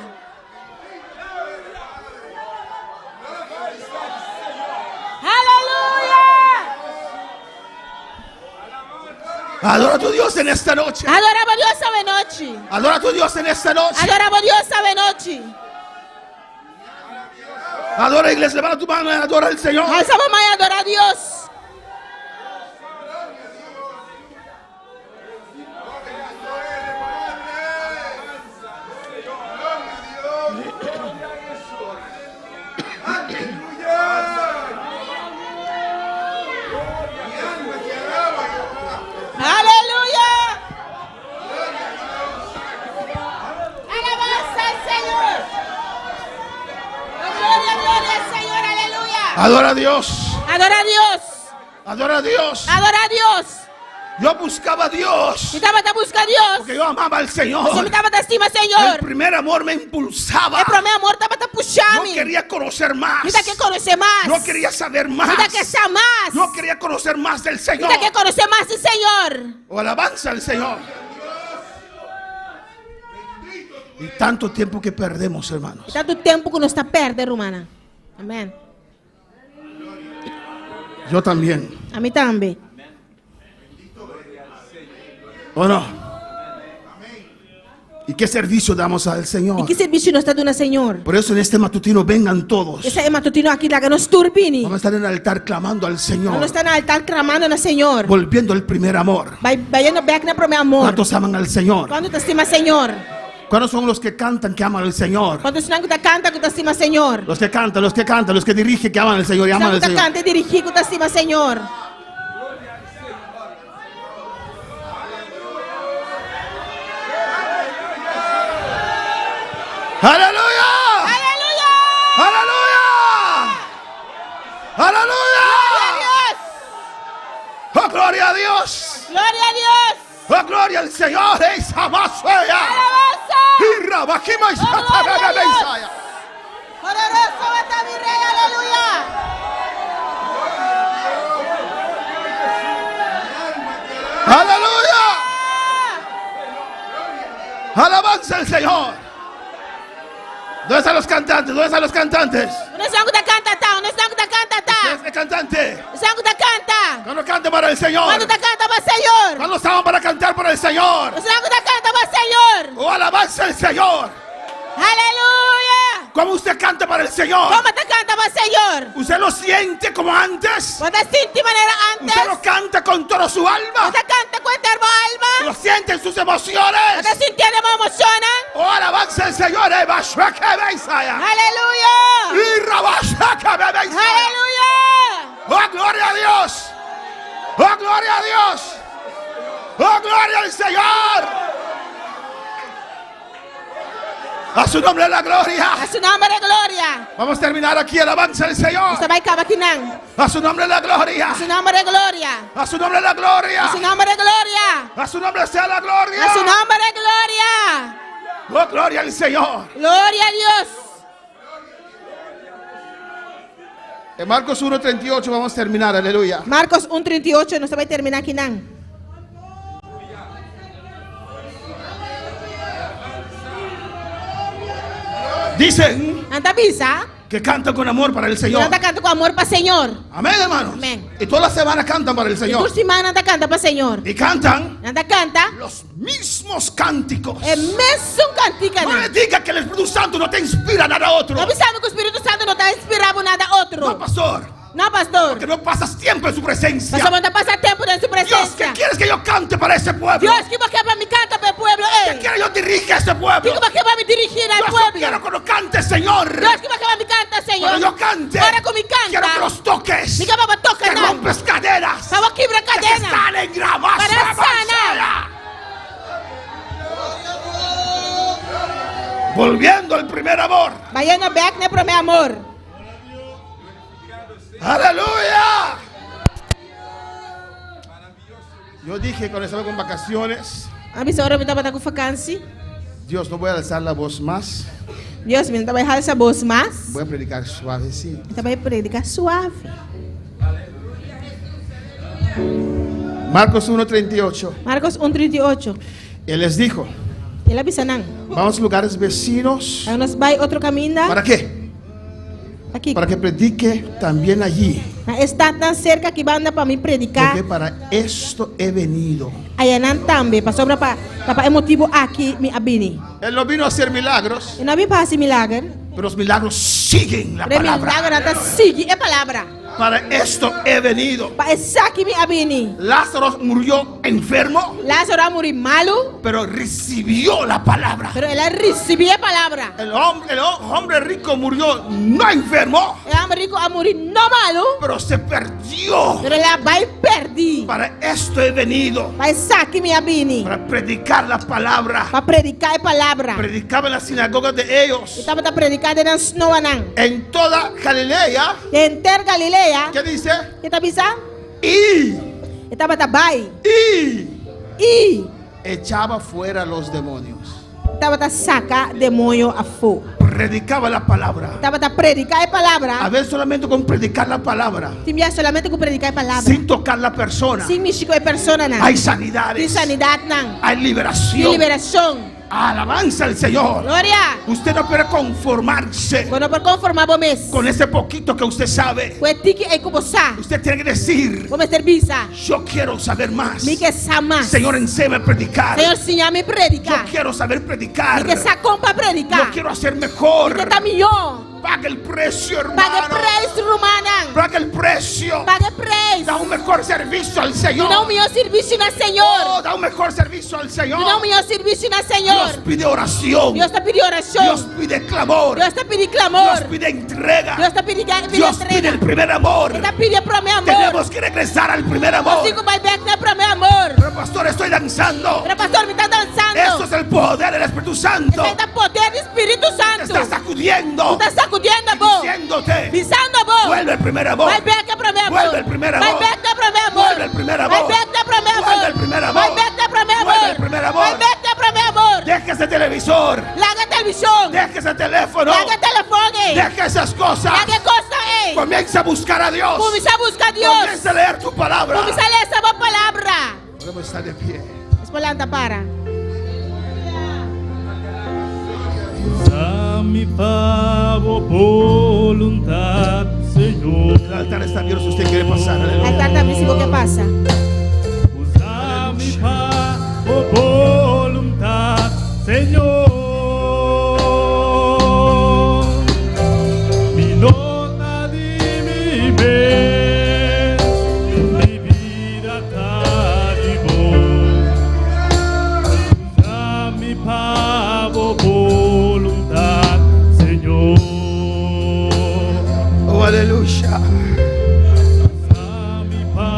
Aleluya. Adora a tu Dios en esta noche. Adorá bo Dios awe nochi. Adora a tu Dios en esta noche. Adorá bo Dios awe nochi. Adora iglesia, levanta tu mano y adora al Señor. Alsa bo man i adorá Dios. Aleluya. Alabanza al Señor. Gloria, gloria al Señor. Aleluya. Adora a Dios. Adora a Dios. Adora a Dios. Adora a Dios. Yo buscaba a Dios Mi tabata buska Dios. porque yo amaba al Pasobra Señor. mi tabata stima El Señor. primer amor me impulsaba. E promé amor tabata pusha Yo mi. quería conocer más. Mi ta ke konosé mas. Yo quería saber más. Mi ta ke sa mas. Yo quería conocer más del Mi Señor. ta ke konosé mas di Señor. O alabanza al Señor. Y tanto tiempo que perdemos, hermanos. I tantu tempu ku nos ta pèrdè, rumannan. Amèn. Yo también. Ami tambe. ¿O no? ¿Y qué servicio damos al Señor? I ki servisio nos ta duna Señor? Por eso en este matutino vengan todos. P'esei e matutino aki laga nos tur bini. Vamos a estar en el altar clamando al Señor. Nos ta na altar klamando na Señor. Volviendo al primer amor. Bai bayendo bèk na promé amor. ¿Cuántos aman al Señor? Kuantu ta stima Señor? ¿Cuántos son los que cantan que aman al Señor? Kuantu esnan ku ta kanta ku ta stima Señor? Los que cantan, los que cantan, los que dirigen que aman al Señor y aman Esnan al ku ta Señor. kanta i dirigí ku ta stima Señor. ¡Aleluya! Gloria a Dios. ¡Oh, gloria a Dios! Gloria a Dios. ¡Oh, gloria al Señor! ¡Esa masaya! Alabanza. ¡Y rabajima y Oh, gloria a Dios. satabebebesaya! Poderoso está mi rey, aleluya. ¡Aleluya! ¡Alabanza al Señor! ¿Dónde están los cantantes? ¿Dónde están los cantantes? Unda esnan ku ta kanta ta, unda esnan ku ta kanta ta. ¿Usted es cantante? Esnan ku ta kanta. Cuando canta para el Señor. Kuando ta kanta pa Señor. Cuando estaban para cantar para el Señor. Esnan ku ta kanta pa Señor. ¡Oh, alabanza al Señor! Aleluya. ¿Cómo usted canta para el Señor? Kon bo ta kanta pa Señor? ¿Usted lo siente como antes? Bo ta sinti manera antes? ¿Usted lo canta con toda su alma? Bo ta kanta ku henter bo alma? ¿Lo siente en sus emociones? Bo ta sintié den bo emoshonnan? ¡Oh, alabanza al Señor! ¡Eh, bashakebeisaya! Aleluya. ¡Y rabashakebeisaya! Aleluya. ¡Oh, gloria a Dios! ¡Oh, gloria a Dios! ¡Oh, gloria al Señor! A su nombre la gloria. A su nòmber gloria. Vamos a terminar aquí, alabanza al Señor. Nos ta bai kaba akinan. A su nombre la gloria. A su nòmber gloria. A su nombre la gloria. A su nòmber gloria. A su nombre sea la gloria. A su nòmber gloria. Oh, gloria al Señor. Gloria a Dios. En Marcos 1.38 vamos a terminar, aleluya. Marcos 1:38, nos ta bai terminá akinan. Dicen Nan ta bisa. que cantan con amor para el Señor. Nan ta kanta ku amor pa Señor. Amén, hermanos. Amén. Y toda la semana cantan para el I Señor. tur siman nan ta kanta pa Señor. Y cantan Nan ta kanta los mismos cánticos. e mesun kantika. No me diga que el Espíritu Santo no te inspira nada otro. No bisa mi ku Spiritu Santu no ta inspirá bo nada otro. No, pastor. No, pastor. Porque no pasas tiempo en su presencia. Pasobra bo no ta pasa tempu den su Dios, presensia. ¿qué quieres que yo cante para ese pueblo? Dios, kiko bo ke pa mi kanta pa e pueblo ¿Qué ei? quiere yo dirija a ese pueblo? Kiko bo ke pa mi dirigí na e Dios, yo pueblo? quiero cuando cante, Señor. Dios, kiko bo ke pa mi kanta, Señor? Cuando yo cante, Ora ku mi kanta. quiero que los toques. Mi ke pa bo toka Que nan. rompes cadenas. Pa bo kibra Que se kadena. salen grabas. Pa sana. Volviendo al primer amor. Bayendo bèk na e promé amor. Aleluya. Yo dije cuando estaba con vacaciones, A bisa ora mi tabata ku fakansi. Dios, no voy a alzar la voz más, Dios, mi no ta bai halsa bos mas. voy a predicar suavecito. Mi ta bai prediká suave. Marcos 1:38. Marcos 1:38. Él les dijo, El a bisa nan. vamos a lugares vecinos. Laga nos bai otro kaminda. ¿Para qué? Aki. Para que predique también allí. Na e statnan serka aki banda pa mi prediká. Porque para esto he venido. Ayanan tambe, pasobra pa ta pa e motibu aki mi a bini. Él no vino a hacer milagros. E no a bin pa hasi milager. Pero los milagros siguen la Pero e palabra. milagernan ta sigui e palabra. Para esto he venido. Pa esaki mi a bini. Lázaro murió enfermo. Lázaro a muri malu. Pero recibió la palabra. Pero el a risibí e palabra. El hombre rico murió no enfermo. E hòmber riku a muri no malu. Pero se perdió. Pero el a bai pèrdí. Para esto he venido. Pa esaki mi a bini. Para predicar la palabra. Pa prediká e palabra. Predicaba en las sinagogas de ellos. E tabata prediká den nan snoanan. En toda Galilea. Den henter Galilea. ¿Qué dice? Ke ta bisa? Y. E tabata bai. Y. Y. Echaba fuera los demonios. Tabata saka demoño afó. Predicaba la palabra. Tabata prediká e palabra. A ver, solamente con predicar la palabra. Tin bia solamente ku prediká e palabra. Sin tocar la persona. Sin mishi ku e personanan. Hay sanidades. Tin sanidatnan. Hay liberación. Tin liberashon. Alabanza al Señor. Gloria. Usted no puede conformarse. Bo no por konformá bo mes. Con ese poquito que usted sabe. Ku e tiki ei ku bo sa. Usted tiene que decir. Bo mester bisa. Yo quiero saber más. Mi ke sa mas. Señor, enséñame a predicar. Señor, siña mi prediká. Yo quiero saber predicar. Mi ke sa kon pa prediká. Yo quiero hacer mejor. Mi ke ta mihó. Paga el precio, hermano. Paga e preis, rumannan. Paga el precio. Paga e preis. Da un mejor servicio al Señor. Duna un mihó servisio na Señor. Oh, da un mejor servicio al Señor. Duna un mihó servisio na Señor. Dios pide oración. Dios ta pidi orashon. Dios pide clamor. Dios ta pidi klamor. Dios pide entrega. Dios ta pidi, pidi Dios entrega. pide el primer amor. E ta pidi e promé amor. Tenemos que regresar al primer amor. Nos tin ku bai bèk na e promé amor. Pero pastor, estoy danzando. Pero pastor, mi ta dansando. Eso es el poder del Espíritu Santo. Esei ta poder di Spiritu Santu. Te está sacudiendo. Ta sakudiendo. Sakudiendo bo. Diciéndote. Bisando bo. Vuelve al primer amor. Bai bèk e promé amor. Vuelve al primer amor. Bai bèk e promé amor. Vuelve al primer amor. Bai bèk e promé amor. Vuelve al primer amor. Bai bèk e promé amor. Vuelve al primer amor. Bai bèk e promé amor. Deja ese televisor. Laga televishon. Deja ese teléfono. Laga telefòn ei. Deja esas cosas. Laga e kosnan ei. Comienza a buscar a Dios. Kuminsá buska Dios. Comienza a leer tu palabra. Kuminsá lesa bo palabra. Podemos estar de pie. Nos por lanta para. Usa mi pa bo voluntad, Señor. El altar está abierto si usted quiere pasar. Aleluya. Altar ta abrí si bo ke pasa. Usa mi pa bo voluntad, Señor. Mi no ta di mi mes, mi bida ta di bo. Usa mi pa bo voluntad, Señor. Oh, aleluya. Usa mi pa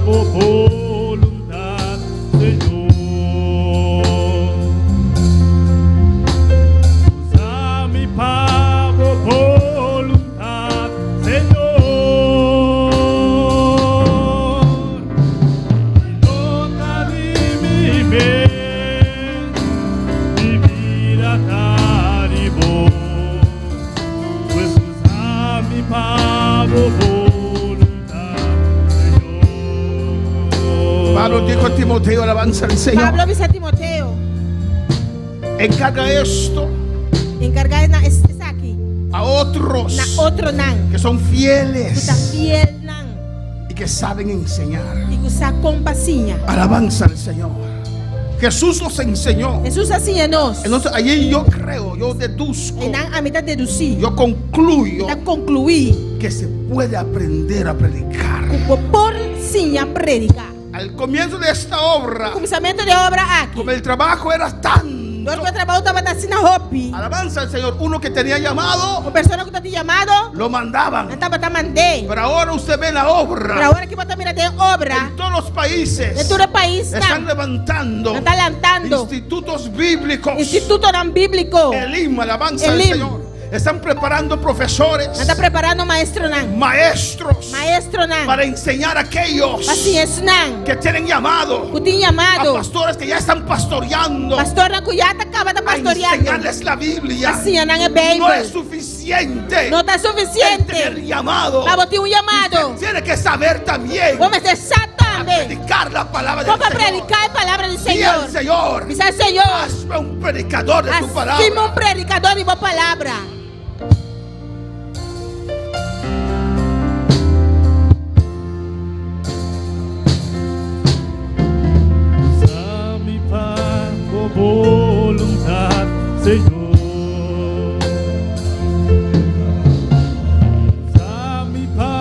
bo voluntad, Señor. Usa mi pa bo voluntad, Señor. Mi no ta di mi mes, mi bida ta di bo. Pues usa mi pa bo voluntad, Señor. Pablo dijo a Timoteo, alabanza al Señor. Pablo a bisa Timoteo, Encarga esto Enkargá na esaki a otros na otronan que son ku ta fieles fielnan y que saben enseñar. i ku sa kon pa siña. Alabanza al Señor. Jesús los enseñó. Hesus a siña nos. Entonces allí yo creo, yo deduzco, Einan ami ta dedusí, yo concluyo mi ta konkluí que se puede aprender a predicar. ku bo por siña prediká. Al comienzo de esta obra, Kuminsamentu di e obra aki, como el trabajo era tanto, dor ku e trabou tabata asina hopi, alabanza al Señor, uno que tenía llamado, un persona ku tatin yamado, lo mandaban. nan tabata mand'é. Pero ahora usted ve la Pero obra awor aki bo ta mira den obra, en todos los países. den tur e paisnan, Están levantando nan ta lantando institutos bíblicos. institutonan bíbliko, Elim, alabanza al Elim. Señor. Están preparando profesores, Nan ta preparando maestronan. maestros, Maestronan. para enseñar a aquellos Pa siña esnan que tienen llamado, ku tin yamado. A pastores que ya están pastoreando. Pastornan ku ya ta kaba ta A pastoreando. enseñarles la Biblia. Pa siña nan e Beibel. No es suficiente. No ta sufisiente. El tener llamado. Pa bo tin un yamado. Usted tiene que saber también. Bo mester sa tambe. Predicar la palabra del Bo pa Señor. prediká e palabra di Di Señor. al Señor. Bisa al Señor. Hazme un predicador de tu palabra. Hasimi un predikadó di bo palabra. Usa mi pa bo voluntad, Señor. Usa mi pa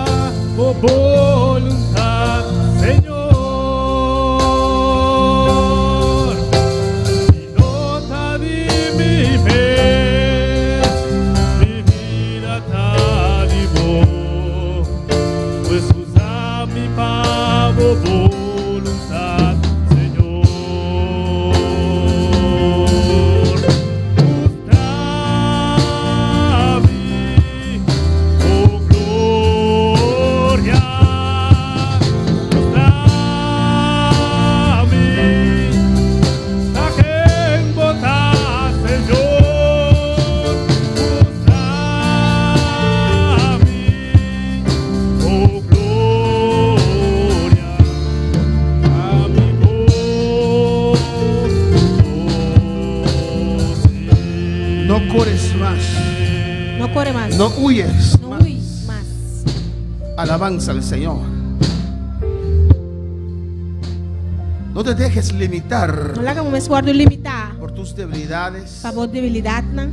bo voluntad, Señor. Mi no ta di mi mes, mi bida ta di bo. Pues usa mi pa bo voluntad, Señor. Mustra mi, oh gloria, mustra mi, ta ken bo ta, Señor. Mustra mi, oh gloria, a mi No corres más. No kore mas. No huyes. No hui mas. Alabanza al Señor. No te dejes limitar No laga bo mes wòrdu limitá por tus debilidades, pa bo debilidatnan,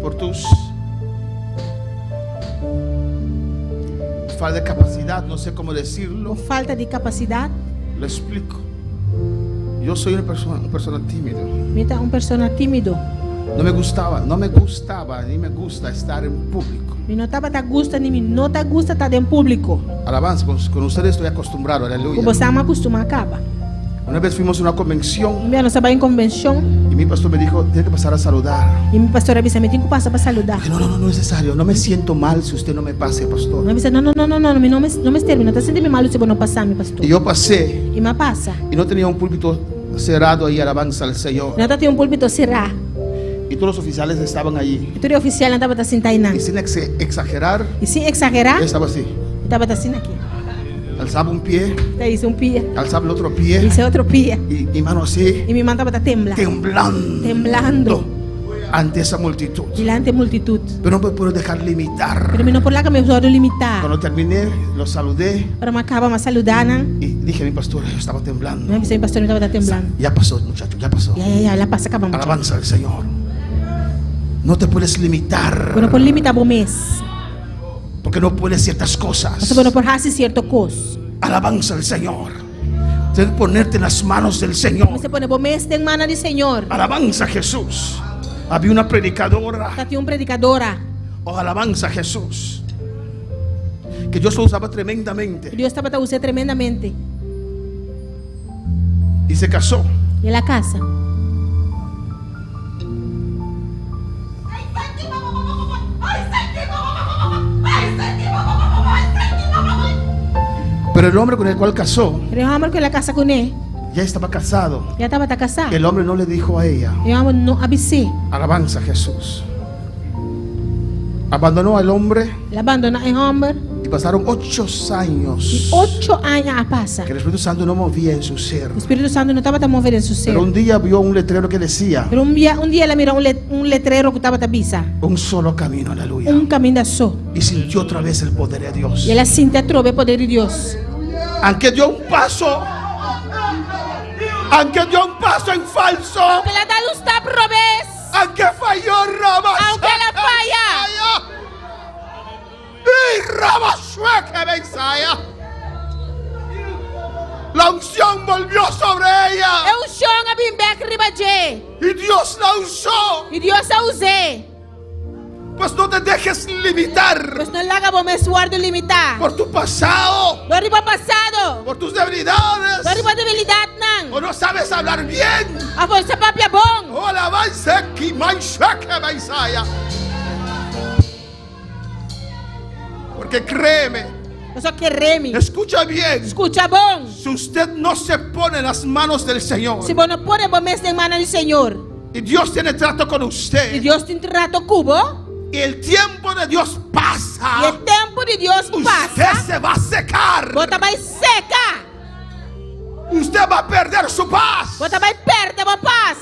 por tus falta de capacidad, no sé cómo decirlo. Falta di kapasidat. Lo explico. Yo soy una persona, una persona tímida. Mi ta un persona tímido. No me gustaba, no me gustaba, ni me gusta estar en público. Mi no tabata gusta ni mi no ta gusta ta den públiko. Alabanza, con, con ustedes estoy acostumbrado, aleluya. Ku boso m'a kustumá kaba. Una vez fuimos a una convención Un bia nos a bai un konvenshon. Y mi pastor me dijo, tiene que pasar a saludar. I mi pastor a bisa mi tin ku pasa pa saludá. Dije, no, no, no, no es necesario. No me siento mal si usted no me pase, pastor. Mi a bisa, no, no, no, no, no, mi no no mester, mi no ta sinti mi malu si bo no pasa mi, pastor. Y yo pasé I mi a pasa. y no tenía un púlpito cerrado ahí, alabanza al Señor. No tabatin un púlpito será. Y todos los oficiales estaban allí. I tur e ofisialnan tabata sinta einan. Y sin exagerar, I sin eksagerá, yo estaba así. mi tabata asina aki. Alzaba un pie, Ta hisa un pia, alzaba el otro pie hisa otro pia. y mi mano así, I mi man tabata tembla. temblando Temblando ante esa multitud. dilanti e multitut. Pero no me puedo dejar limitar. Pero mi no por laga mi wòrdu limitá. Cuando terminé, los saludé Ora mi a kaba, mi a saludá nan. y dije a mi pastor, yo estaba temblando. Mi a bisa mi pastor, mi tabata temblando. Ya pasó, muchacho, ya pasó. Ya, ya, ya, el a pasa kaba, muchacho. Alabanza al Señor. No te puedes limitar Bo no por limitá bo mes. porque no puedes ciertas cosas. Pasobra bo no por hasi sierto kos. Alabanza al Señor. Tienes que ponerte en las manos del Señor. Mester pone bo mes den mana di Señor. Alabanza a Jesús. Había una predicadora. Tatin un predikadora. Oh, alabanza a Jesús. Que Dios lo usaba tremendamente. Dios tabata us'é tremendamente. Y se casó. I el a kasa. Pero el hombre con el cual casó Pero e hòmber ku el a kasa kuné ya estaba casado. ya tabata kasá. El hombre no le dijo a ella, E hòmber no a bis'é. alabanza a Jesús. Abandonó al hombre El a bandoná e hòmber. y pasaron ocho años I ocho aña a pasa. que el Espíritu Santo no movía en su ser. E Spiritu Santu no tabata move den su ser. Pero un día vio un letrero que decía, Pero un bia, un dia el a mira un le, un letrero ku tabata bisa, un solo camino, aleluya. Un kaminda so. Y sintió otra vez el poder de Dios. I el a sinti atrobe e poder di Dios. Aunque dio un paso, aunque dio un paso en falso, Aunke el a dal un stap robes. Aunque falló, Rama. Aunke el a faya. Y Rama Shueke Mensaya. La unción volvió sobre ella. E unshon a bin bek riba dje. Y Dios la usó. I Dios a us'é. Pues no te dejes limitar. Pues no laga bo mes wòrdu limitá. Por tu pasado. Dor di bo pasado. Por tus debilidades. Dor di bo debilidatnan. O no sabes hablar bien. Òf bo no sa papia bon. Oh, alabanza ki manshake Maisaya. Porque créeme. Pasobra kere mi. Escucha bien. Skucha bon. Si usted no se pone en las manos del Señor. Si bo no pone bo mes den mannan di Señor. Y Dios tiene trato con usted. Y Dios tin trato ku bo. Y el tiempo de Dios pasa. Y e tempu di Dios pasa. Usted se va a secar. Bo ta bai seka. Usted va a perder su paz. Bo ta bai perde bo pas.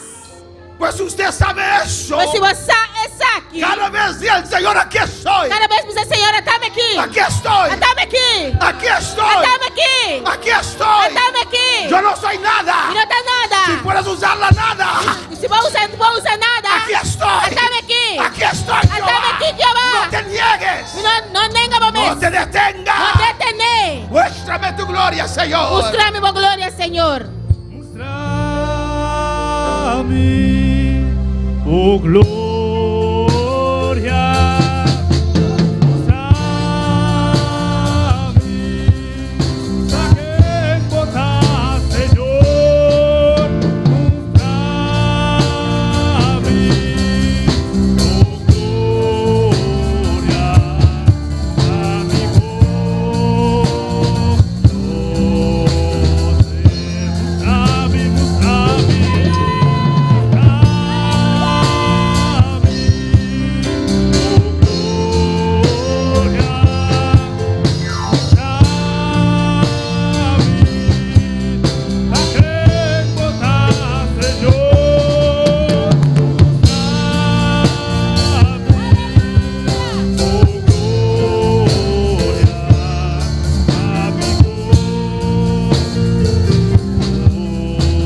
Pues usted sabe eso. Pues si bo sa esaki. Cada vez di al Señor, aquí estoy. Kada bes bisa Señor, atami aki. Aquí estoy. Atami aki. Aquí estoy. Atami aki. Aquí estoy. Atami aki. Yo no soy nada. Mi no ta nada. Si puedes usar la nada. Si bo usa, bo usa nada. Aquí estoy. Atami aki. Aquí estoy, Jehová. Atami aki, Jehová. No te niegues. Mi no, no nenga bo mes. No te detengas. No detené. Muéstrame tu gloria, Señor. Mustra mi bo gloria, Señor. Mustra mi bo gloria. Mustra mi ta ken bo ta, Señor. Mustra mi bo gloria. Pa mi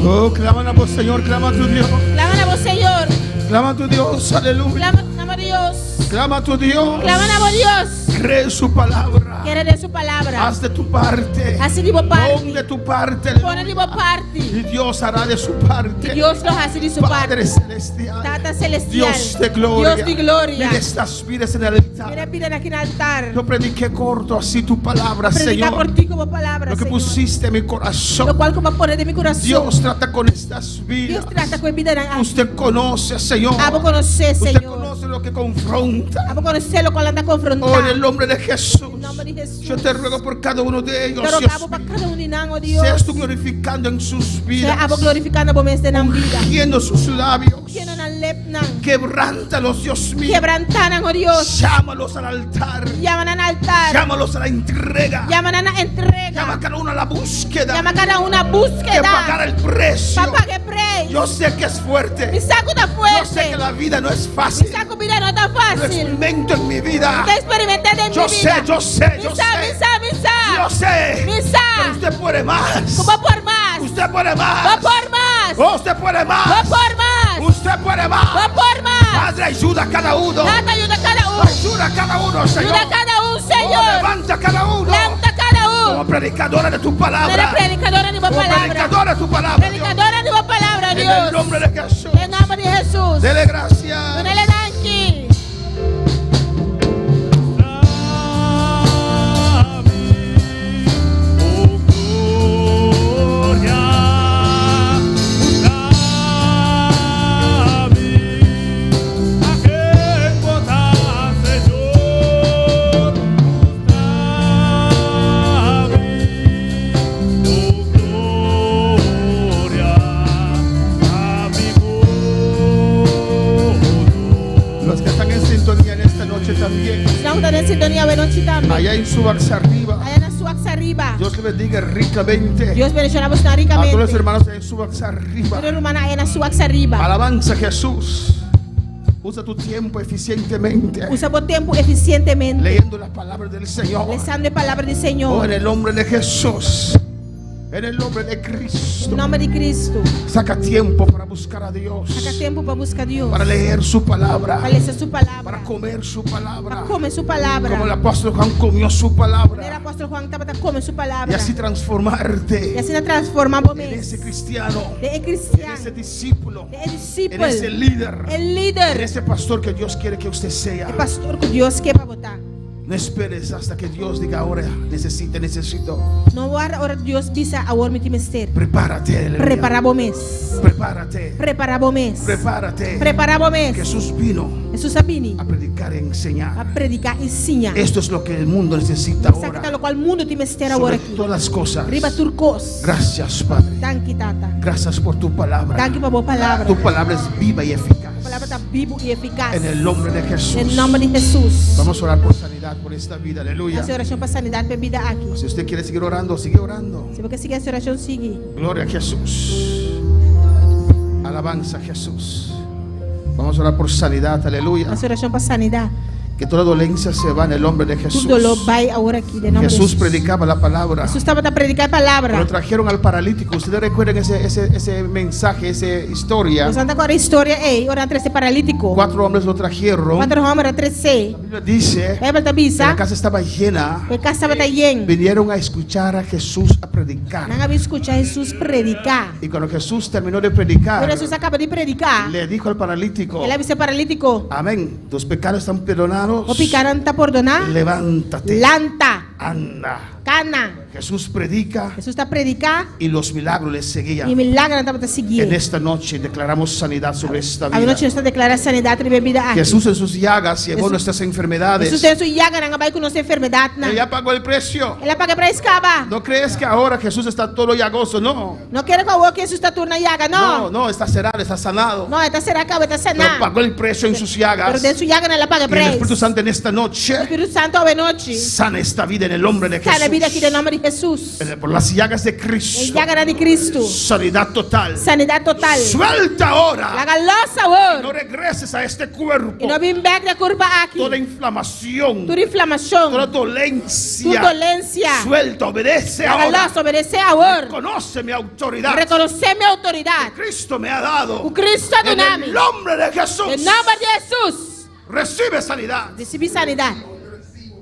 Oh, clama a vos, Señor, clama a tu Dios. Clama na bo Señor. Clama a tu Dios, aleluya. Clama, clama Dios. Clama a tu Dios. Clama na bo Dios. Cree su palabra. Kere den su palabra. Haz de tu parte. Hasi di bo parti. Pon de tu parte. Pone di bo parti. Y Dios hará de su parte. I Dios lo hasi di su Padre parti. celestial. Tata celestial. Dios de gloria. Dios di gloria. Mira estas vidas en el altar. Mira bidanan aki na altar. Yo prediqué corto así tu palabra, Prediká Señor. kòrtiku bo palabra, Lo que Señor. pusiste en mi corazón. Lokual ku Bo a pone den mi kurason. Dios trata con estas vidas. Dios trata ku e bidanan aki. Usted conoce, Señor. Abo konosé, Usted Señor. conoce lo que confronta. Abo konosé lokual nan ta konfrontá. Oh, en el nombre de Jesús. En nòmber di Hesus. Yo te ruego por cada uno de ellos. Ta Dios roga bo pa mío. kada un di nan, oh Dios. Seas tú glorificando en sus vidas. Sea abo glorifikando bo mes den nan bida. Ungiendo sus labios. Ungiendo nan lepnan. Quebrántalos, Dios mío. Kebrantá nan, oh Dios. Llámalos al altar. Yama nan na altar. Llámalos a la entrega. Yama nan na entrega. Llama a cada uno a la búsqueda. Yama kada un na De búskeda. pagar el precio. Pa paga e preis. Yo sé que es fuerte. Mi sa ku ta Yo sé fuerte. que la vida no es fácil. Mi sa ku bida no ta Lo fásil. experimento en mi vida. Mi ta eksperimentá den mi Yo bida. sé, yo sé, yo Mi sa, mi sé. sa, mi sa. Yo sé. Mi sa. Pero usted puede más. Ku bo por mas. Usted puede más. Bo por mas. Oh, usted puede más. Bo por mas. Usted puede más. Bo por mas. Padre, ayuda a cada uno. Tata, yuda kada un. Ayuda a cada uno, Señor. Yuda kada un, Oh, Señor. levanta a cada uno. Lanta kada un. Como predicadora de tu palabra. Manera predikadora di bo Como palabra. predicadora de tu palabra. Dios. Predikadora di bo palabra, En el Dios. nombre de Jesús. Den nòmber di Hesus. Dele gracias. Dun'é danki. Los que están en sintonía en esta noche también. Esnan ku ta den sintonia awe nochi tambe. Allá en Suax arriba. Aya na Suax ariba. Dios le bendiga ricamente. Dios bendishoná boso A todos los rikamente. hermanos allá en Suax arriba. Tur e rumannan aya na Suax ariba. Alabanza a Jesús. Usa tu tiempo eficientemente. Usa bo tempu efisientemente. Leyendo la palabra del Señor. Lesando e palabra di Oh, Señor. en el nombre de Jesús. En el nombre de Cristo. Den nòmber di Kristu. Saca tiempo para buscar a Dios. Saka tempu pa buska Dios. Para leer su palabra. Pa lesa su palabra. Para comer su palabra. Pa kome su palabra. Como el apóstol Juan comió su palabra. Manera apòstel Juan tabata kome su palabra. Y así transformarte. I asina transformá bo En mes. ese cristiano. Den e kristian. En ese discípulo. Den e disipel. En ese líder. E líder. En ese pastor que Dios quiere que usted sea. E pastor ku Dios ke pa bo ta. No esperes hasta que Dios diga ahora necesita, necesito. No warda ora Dios bisa awor mi tin mester. Prepárate. aleluya. Prepará bo mes. Prepárate. Prepará bo mes. Prepárate. Prepará bo mes. Jesús vino Hesus a bini a predicar y enseñar. pa prediká i siña. Esto es lo que el mundo necesita Esaki ahora. ta lokual mundu tin mester awor Sobre aki. todas las cosas. Riba tur kos. Gracias, Padre. Danki Tata. Gracias por tu palabra. Danki pa bo palabra. Tu palabra es viva y eficaz. Bo palabra ta bibu i efikas. En el nombre de Jesús. Den nòmber di Hesus. Vamos a orar por sanidad, por esta vida. Aleluya. Hasi orashon pa sanidat pa e bida aki. Si usted quiere seguir orando, sigue orando. Si bo ke sigui hasi orashon, sigui. Gloria a Jesús. Alabanza a Jesús. Vamos a orar por sanidad. Aleluya. Hasi orashon pa sanidat. Que toda dolencia se va en el nombre de Tur Jesús. doló bai awor aki den nòmber di Jesús Hesus. predicaba la palabra. Hesus tabata prediká e palabra. Pero trajeron al paralítico. Ustedes recuerden ese, ese, ese mensaje, esa historia. Boso ta kòrda e historia ei, ora nan a trese paralítiko. Cuatro hombres lo trajeron. Kuater hòmber a tres'é. La Biblia dice Beibel ta que bisa la casa estaba llena. ku e kas tabata yen. Vinieron a escuchar a Jesús a predicar. Nan a bin skucha Hesus prediká. Y cuando Jesús terminó de predicar, Ora Hesus a kaba di prediká, le dijo al paralítico, el a bisa e paralítiko, amén, tus pecados están perdonados. Bo pikánan ta pordoná. Levántate. Lanta. Anda. Kana. Jesús predica Hesus ta prediká y los milagros les seguían. i milagernan tabata sigui. En esta noche declaramos sanidad sobre esta Awe vida. nochi nos ta deklará sanidat riba e bida aki. Jesús en sus llagas llevó Jesús- nuestras enfermedades. Hesus den su yaganan a bai ku nos enfermedatnan. Él ya pagó el precio. El a paga e preis kaba. No crees que ahora Jesús está todo llagoso, no. No kere ku awor ku Hesus ta tur na yaga, No, no. no, está cerrado, está sanado. No, e ta será kaba, e ta Pero saná. pagó el precio en sus llagas. Pero den su yaganan el a paga e Y el preis. Espíritu Santo en esta noche Spiritu Santu awe nochi. sana esta vida en el nombre de Sana e bida aki Jesús. den nòmber di Hesus. Por las llagas de E Cristo. yaganan di Kristu. Sanidad total. Sanidat total. Suelta ahora. Laga los awor. No regreses a este cuerpo. I no bin bèk na e kurpa aki. Toda inflamación. Tur inflamashon. Toda dolencia. Tur dolensia. Suelta, obedece Laga ahora. los, obedesé awor. Reconoce mi autoridad. Rekonosé mi outoridat. Cristo me ha dado. Ku Kristu a En duna mi. el nombre de Jesús. Den nòmber di Hesus. Recibe sanidad. Risibí sanidat.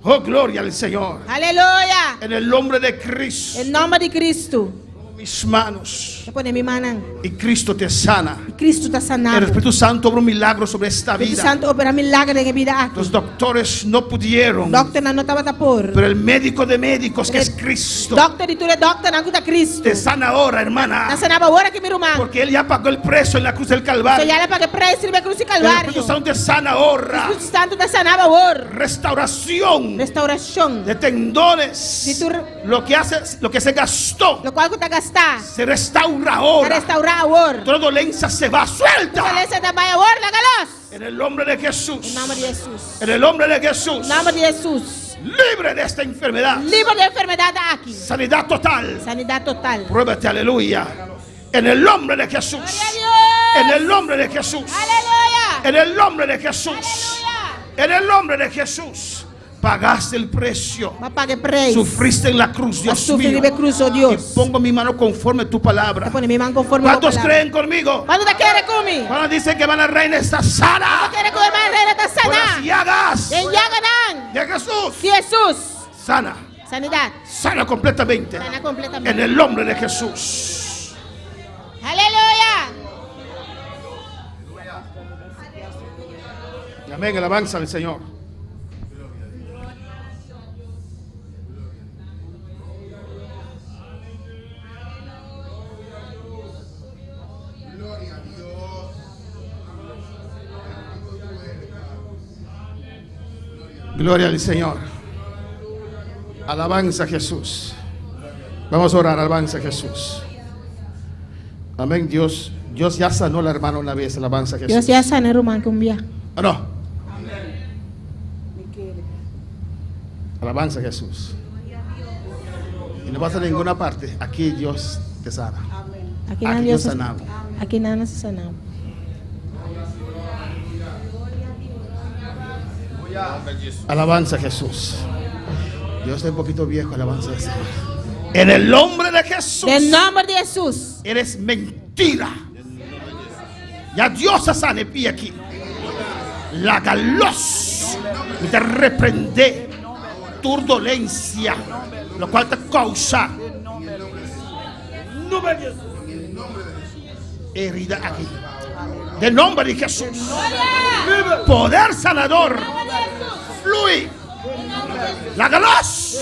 Oh, gloria al Señor. Aleluya. En el nombre de Cristo. Den nòmber di Kristu. Mis manos. Mi ta pone mi mannan. Y Cristo te sana. I Kristu ta sana El bo. Espíritu Santo obra un milagro sobre esta Spiritu vida. Santu opera milager den e bida aki. Los doctores no pudieron. Dòkternan no tabata por. Pero el médico de médicos, que es Cristo, Dòkter di tur e dòkternan ku ta Kristu. te sana ahora, hermana. Ta sana bo awor aki, mi ruman. Porque Él ya pagó el precio en la cruz del So Calvario. ya el a paga e preis riba e krus di El Kalvario. Espíritu Santo te sana ahora. Spiritu Santu ta sana bo awor. Restauración Restaurashon. de tendones. Di tur Lo que hace, lo que se gastó, lokual ku ta gastá. se restaura Ta ahora. restaurá awor. Toda dolencia se va, suelta. Dolensia ta bai awor, laga los. En el nombre de Jesús. Den nòmber di Hesus. En el nombre de Jesús. Nòmber di Hesus. Libre de esta enfermedad. Liber di e enfermedat aki. Sanidad total. Sanidat total. Pruébate, aleluya. En el nombre de Jesús. Gloria a En Dios. el nombre de Jesús. Aleluya. En el nombre de Jesús. Aleluya. En el nombre de Jesús. Pagaste el precio. Bo a paga e preis. Sufriste en la cruz, Dios A sufri mío. riba e krus, oh Dios. Y pongo mi mano conforme a tu palabra. Ta pone mi man konforme bo ¿Cuántos palabra. creen conmigo? Kuantu ta kere ku mi? Cuando dicen que hermana Reina está sana? Kere ku ruman Reina ta Por las sana. llagas Den yaganan. de Jesús. Di Hesus. Sana. Sanidat. Sana completamente. Sana kompletamente. En el nombre de Jesús. Aleluya. Amén. Alabanza al Señor. Gloria al Señor. Alabanza a Jesús. Vamos a orar, alabanza a Jesús. Amén, Dios. Dios ya sanó a la hermana una vez, alabanza a Jesús. Dios ya a sana e ruman aki un bia. ¿O no? Alabanza a Jesús. Y no vas a ninguna parte. Aquí Dios te sana. Aki Aquí nan Dios Dios sanado. Aki nan nos sana bo. Alabanza a Jesús. Dios está un poquito viejo, alabanza al Señor. En el nombre de Jesús. Den nòmber di Hesus. Eres mentira. Ya Dios a sana e pia aki. Laga los. Mi ta reprende tur dolencia, lo cual ta causa nombre di Jesús. Herida aki. Den nomber di Jesús. Poder sanador. Flui. Laga los.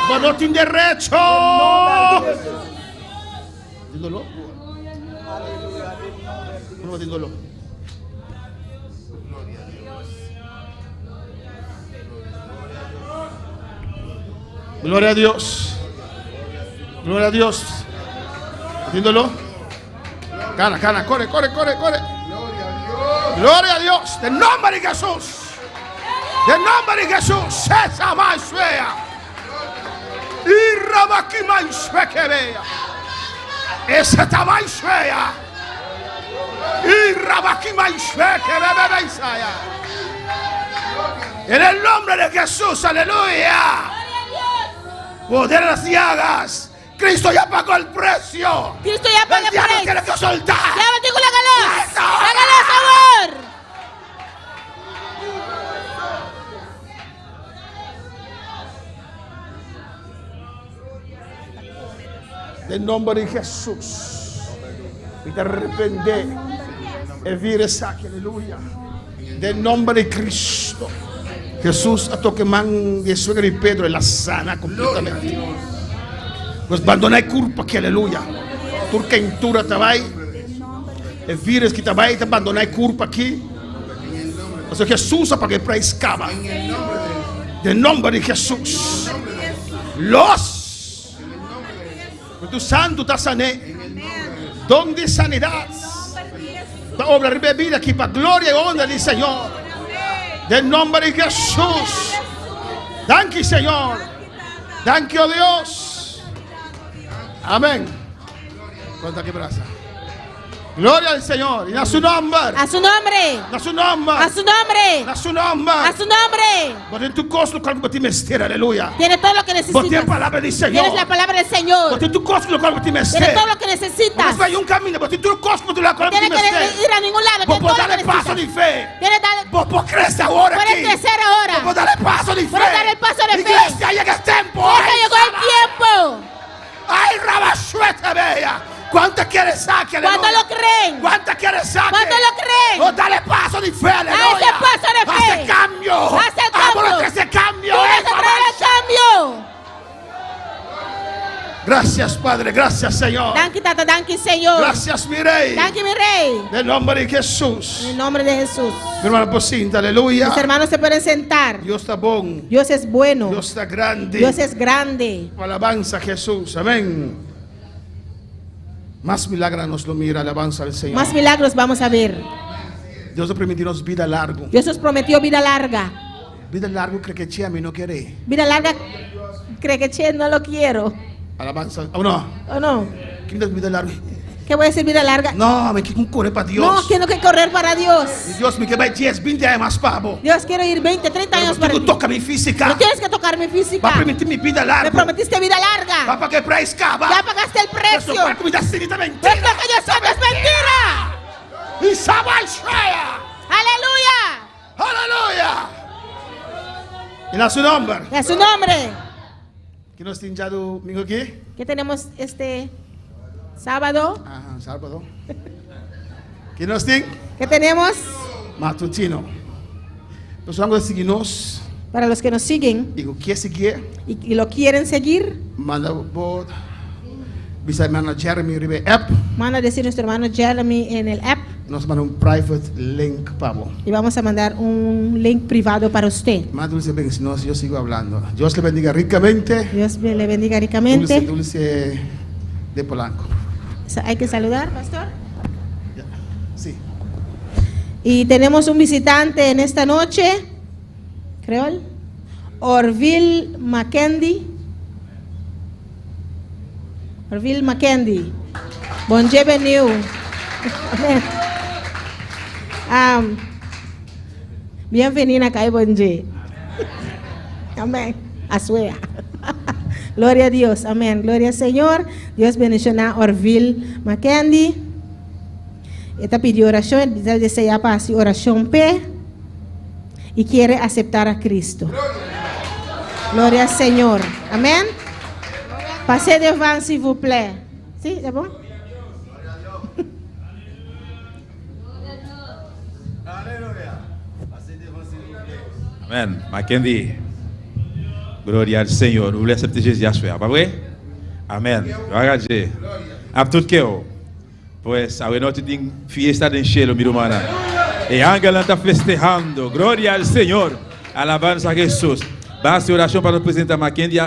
Bo no tin derecho. Tin doló? No tin doló. Gloria a Dios. Gloria a Dios. Tin doló? Cana, cana, core, core, core, core. Gloria a Dios. Den nomber di Jesús. Den nomber di Jesús. Esa mansuea. Y rabaki mansue que vea. Esa tamansuea. Y rabaki mansue que bebe beisaya. En el nombre de Jesús, aleluya. Poder de las llagas. Cristo ya pagó el precio. Cristo ya pagó El diablo el tiene que soltar. Diabel tin ku laga los. Suelta ahora. Laga los awor. Den nomber di Jesús. Mi ta reprende e virus aki, aleluya. Den nomber di Cristo. Jesús a toca man di suegra di Pedro, el a sana completamente. Pues bandona e curpa aki, aleluya. Tur quentura ta bay. E virus ki ta bay ta bandona e curpa aki. Pasobra Jesús a paga e prijs caba. Den nomber di Jesús. Los. Spiritu Santu ta san'é. Don di sanidat ta obra riba e bida aki pa gloria i honra di Señor. Den nomber di Jesús. Danki Señor. Danki o Dios. Amén. Konta ki brasa. Gloria al Señor. Y na su nomber. A su nombre. Na su nomber. A su nombre. Na su nomber. A su nombre. Bo tin tur kos lokual ku bo tin mester. Aleluya. Tiene todo lo que necesitas. Bo tin e palabra di Señor. Tienes la palabra del Señor. Bo tin tur kos lokual ku bo tin mester. Tiene todo lo que necesitas. Bo no bai un kaminda. Bo tin tur kos lokual ku bo tin Tiene que mester. ir a ningún lado. Bo Tiene por todo lo dal que e paso necesitas. di fe. Tiene dale Bo por krese awor Puedes aki. crecer ahora. Bo por dal e paso di fe. Puedes dar el de fe. Iglesia, llega el tiempo. Iglesia, Ay, llegó el tiempo. Ay, Rabashuete bella. ¿Cuánto quieres saque? ¿Cuánto aleluya? lo creen? ¿Cuánto quieres saque? ¿Cuánto lo creen? Oh, dale paso de fe, Da aleluya. ese paso de fe. Hace cambio. Haz el cambio. Vámonos, ese cambio. Tú vas eh, a traer el cambio. Gracias, Padre. Gracias, Señor. Danki tata, danki Señor. Gracias, mi rey. Danki mi rey. En el nombre de Jesús. En el nombre de Jesús. Mi hermano Pocinta, aleluya. Mis hermanos se pueden sentar. Dios está bon. Dios es bueno. Dios está grande. Dios es grande. Alabanza a Jesús. Amén. Más milagros nos lo mira. Alabanza al Señor. Más milagros vamos a ver. Dios nos prometió vida larga. Dios nos prometió vida larga. Vida larga cree que che, a mí no quiere. Vida larga, cree que che, no lo quiero. Alabanza. ¿O no? ¿O no? ¿Quién es vida larga? ¿Qué voy a decir vida larga? No, me quiero correr para Dios. No, tengo que correr para Dios. Dios me quiere 10, 20 años más pavo. Dios, quiero ir 20, 30 años para Tú ti. toca mi física. No tienes que tocar mi física. Va a permitir mi vida larga. Me prometiste vida larga. Va a pagar el precio, va. Ya pagaste el precio. Eso, mi vida mentira. Esto que yo siento es mentira. Y Sabalshaya. Aleluya. Aleluya. Y a su nombre. Y a su nombre. ¿Qué nos tiene ya domingo aquí? ¿Qué tenemos este sábado? Ajá, sábado. ¿Qué nos tiene? ¿Qué tenemos? Matutino. Personas que seguimos Para los que nos siguen y que quieren seguir, y, y lo quieren seguir, manda por bisa hermano Jeremy Ribe app. manda a decir nuestro hermano Jeremy en el app Nos manda un private link, pavo. y vamos a mandar un link privado para usted. Más dulce ven, si no, yo sigo hablando. Dios le bendiga ricamente. Dios le bendiga ricamente. Dulce, dulce de Polanco. Hay que saludar, pastor. Sí. Y tenemos un visitante en esta noche, Creol, Orville Mackenzie. Orville Mackenzie. Bonjour, Amén. Um, bienvenida acá, bonjour. Amén. Asuea. Gloria a Dios. Amén. Gloria al Señor. Dios bendiciona Orville Mackenzie. Esta pidió oración, desea paz y oración P. Y quiere aceptar a Cristo. Gloria al Señor. Amén. Passez devant, s'il vous plaît. ¿Sí? ¿C'est bon? Amén. Mackenzie. Gloria al Señor. Vous voulez accepter Jésus à soi, pas vrai? Amén. Gloria a Dieu. A tout cœur. Pues, ahora no te fiesta de cielo, mi hermana. El ángel está festejando. Gloria al Señor. Alabanza a Jesús. Va a hacer oración para el presidente Mackenzie,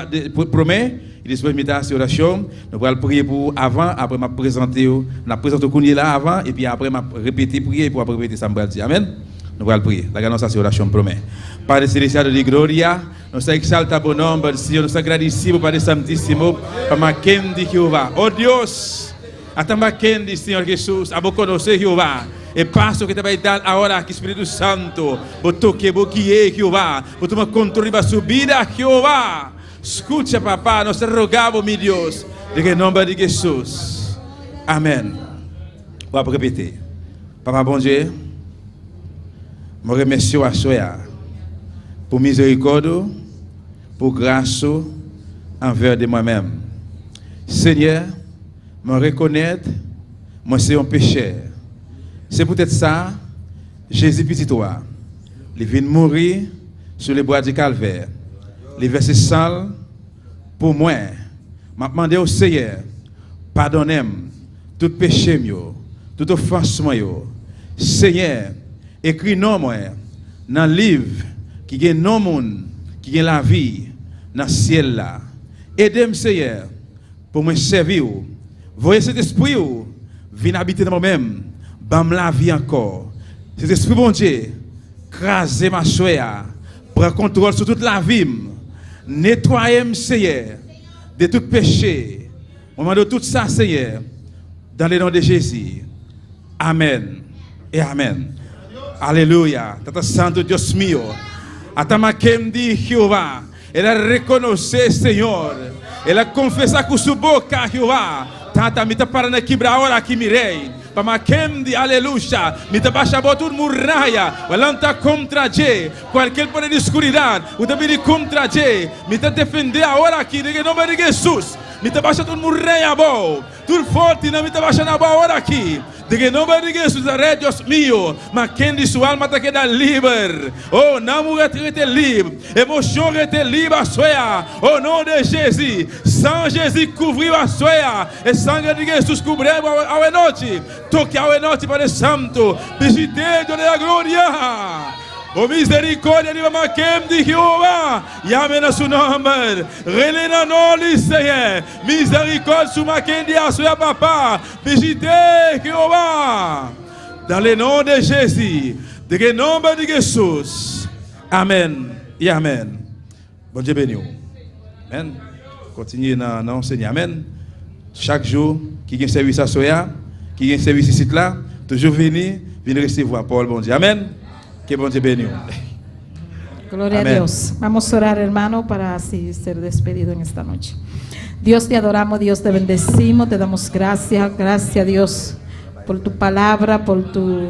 promets. Y después, mitad hacer oración. Nous allons prier pour avant, après m'a présenté, on présenté qu'on là avant, et puis après m'a répété prier pour après répéter ça m'a dit. Amen. Nous allons prier. La ganons hacer oración promets. Padre celestial de gloria, nos exalta buen nombre, Señor, nos agradecemos, Padre Santísimo, para Mackenzie Jehová. Oh Dios, hasta Mackenzie, Señor Jesús, a vos conocer Jehová. El paso que te va a dar ahora, que Espíritu Santo, vos toque, vos guíe, Jehová, vos toma control de su vida, Jehová. Escucha, papá, nos rogamos, mi Dios, en el nombre de Jesús. Amén. Voy a repetir. Papa, bon Dieu, je remercie à soi pour miséricorde, pour grâce envers de moi-même. Seigneur, me reconnaître, moi c'est un pécheur. C'est peut-être ça, Jésus petit toi. Il vient mourir sur le bois du calvaire. Il verset sale pour moi. M'a demandé au Seigneur, pardonnez-moi tout péché mio, toute offense moi yo. Seigneur, écris non moi dans le livre qui gagne non monde, qui gagne la vie dans le ciel là. Aidez-moi Seigneur pour me servir. Voyez cet esprit vient habiter dans moi-même, bam la vie encore. Cet esprit bon Dieu, crasez ma soeur, prends contrôle sur toute la vie. Nettoyez-moi Seigneur de tout péché. Au moment de tout ça Seigneur, dans le nom de Jésus. Amen et amen. Aleluya. Tata Santo Dios mío. Hasta Makendi Jehová. Él reconoce, Señor. Él confesa con su boca, Jehová. Tata, me para na quebra ahora que mirei. Pa Mackenzie, aleluya. Mi ta basha bo tur muraya. Walanta kontra dje. Kualkier poder di skuridat ku ta bini kontra dje, mi ta defendé awor aki den e nomber di Jesus. Mi ta basha tur muraya abou. Tur fortinan mi ta basha na abou awor aki. Den e nomber di Jesus Nazaret, Dios mio, Mackenzie su alma ta keda liber. Oh, nan muher ta rete lib. Emocion rete lib asoya. Oh nom de Jezi. San Jezi kouvri w asoya. E sangre di Jesus kubre bo awe nochi. Toke awe nochi Padre Santo. Bishite Dios de la gloria. Bo misericordia riba Mackenzie Jehovah. Yame na su nomber. Rele na noli Señor. Misericordia su Mackenzie asoya papa. Bishite Jehovah. Dan le nom de Jezi. Den e nomber di Jesus. Amen y amen. Bondye beni w. Amen. Kontinye nan non Senyè. Amen. Chak jou ki gen sèvis aswè a, ki gen sèvis isit la, toujou vini, vin resevwa pawòl Bondye. Amen. Ke Bondye beni w. Gloria a Dios. Vamos a orar, hermano, para así ser despedido en esta noche. Dios te adoramos, Dios te bendecimos, te damos gracias, gracias Dios por tu palabra, por tu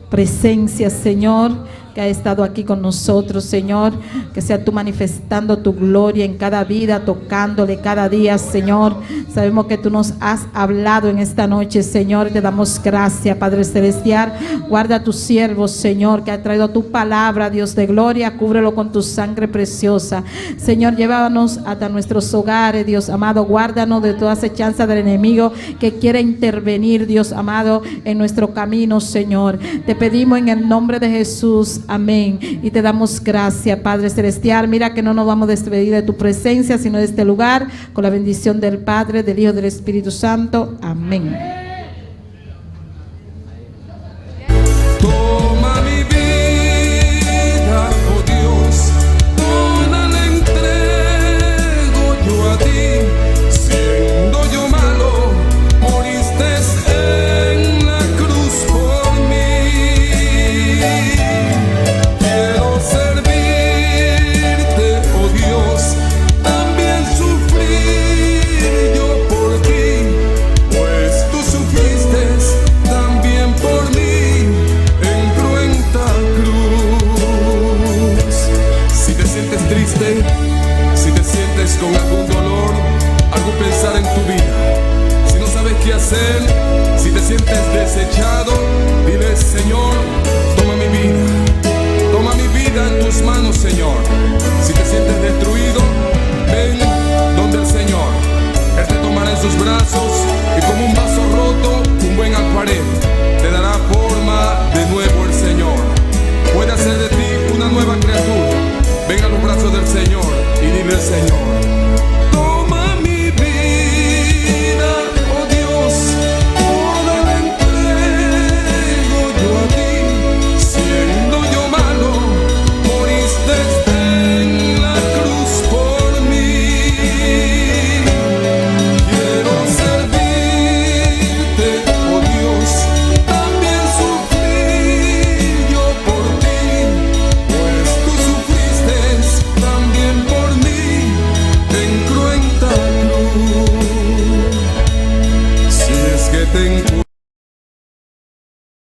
presencia, Señor, que ha estado aquí con nosotros, Señor. Que sea tú manifestando tu gloria en cada vida, tocándole cada día, Señor. Sabemos que tú nos has hablado en esta noche, Señor. Te damos gracias, Padre Celestial. Guarda a tu siervo, Señor, que ha traído tu palabra, Dios de gloria. Cúbrelo con tu sangre preciosa. Señor, llévanos hasta nuestros hogares, Dios amado. Guárdanos de toda acechanza del enemigo que quiere intervenir, Dios amado, en nuestro camino, Señor. Te pedimos en el nombre de Jesús. Amén. Y te damos gracias, Padre Celestial. Mira que no nos vamos a despedir de tu presencia, sino de este lugar, con la bendición del Padre, del Hijo, del Espíritu Santo. Amén. Toma mi vida, oh Dios, toda la entrego yo a ti. Siendo yo malo, moriste en la cruz por mí. Quiero servirte, oh Dios, también sufrir yo por ti, pues tú sufriste también por mí en cruenta cruz. Si te sientes triste, si te sientes con algún dolor, algún pensar en tu vida, si no sabes qué hacer, si te sientes desechado, dile Señor, toma mi vida, toma mi vida en tus manos, Señor. Si te sientes destruido, ven donde el Señor. Él te tomará en sus brazos y como un vaso roto, un buen alfarero, te dará forma de nuevo el Señor. Puede hacer de ti una nueva criatura. Ven a los brazos del Señor y dile al Señor,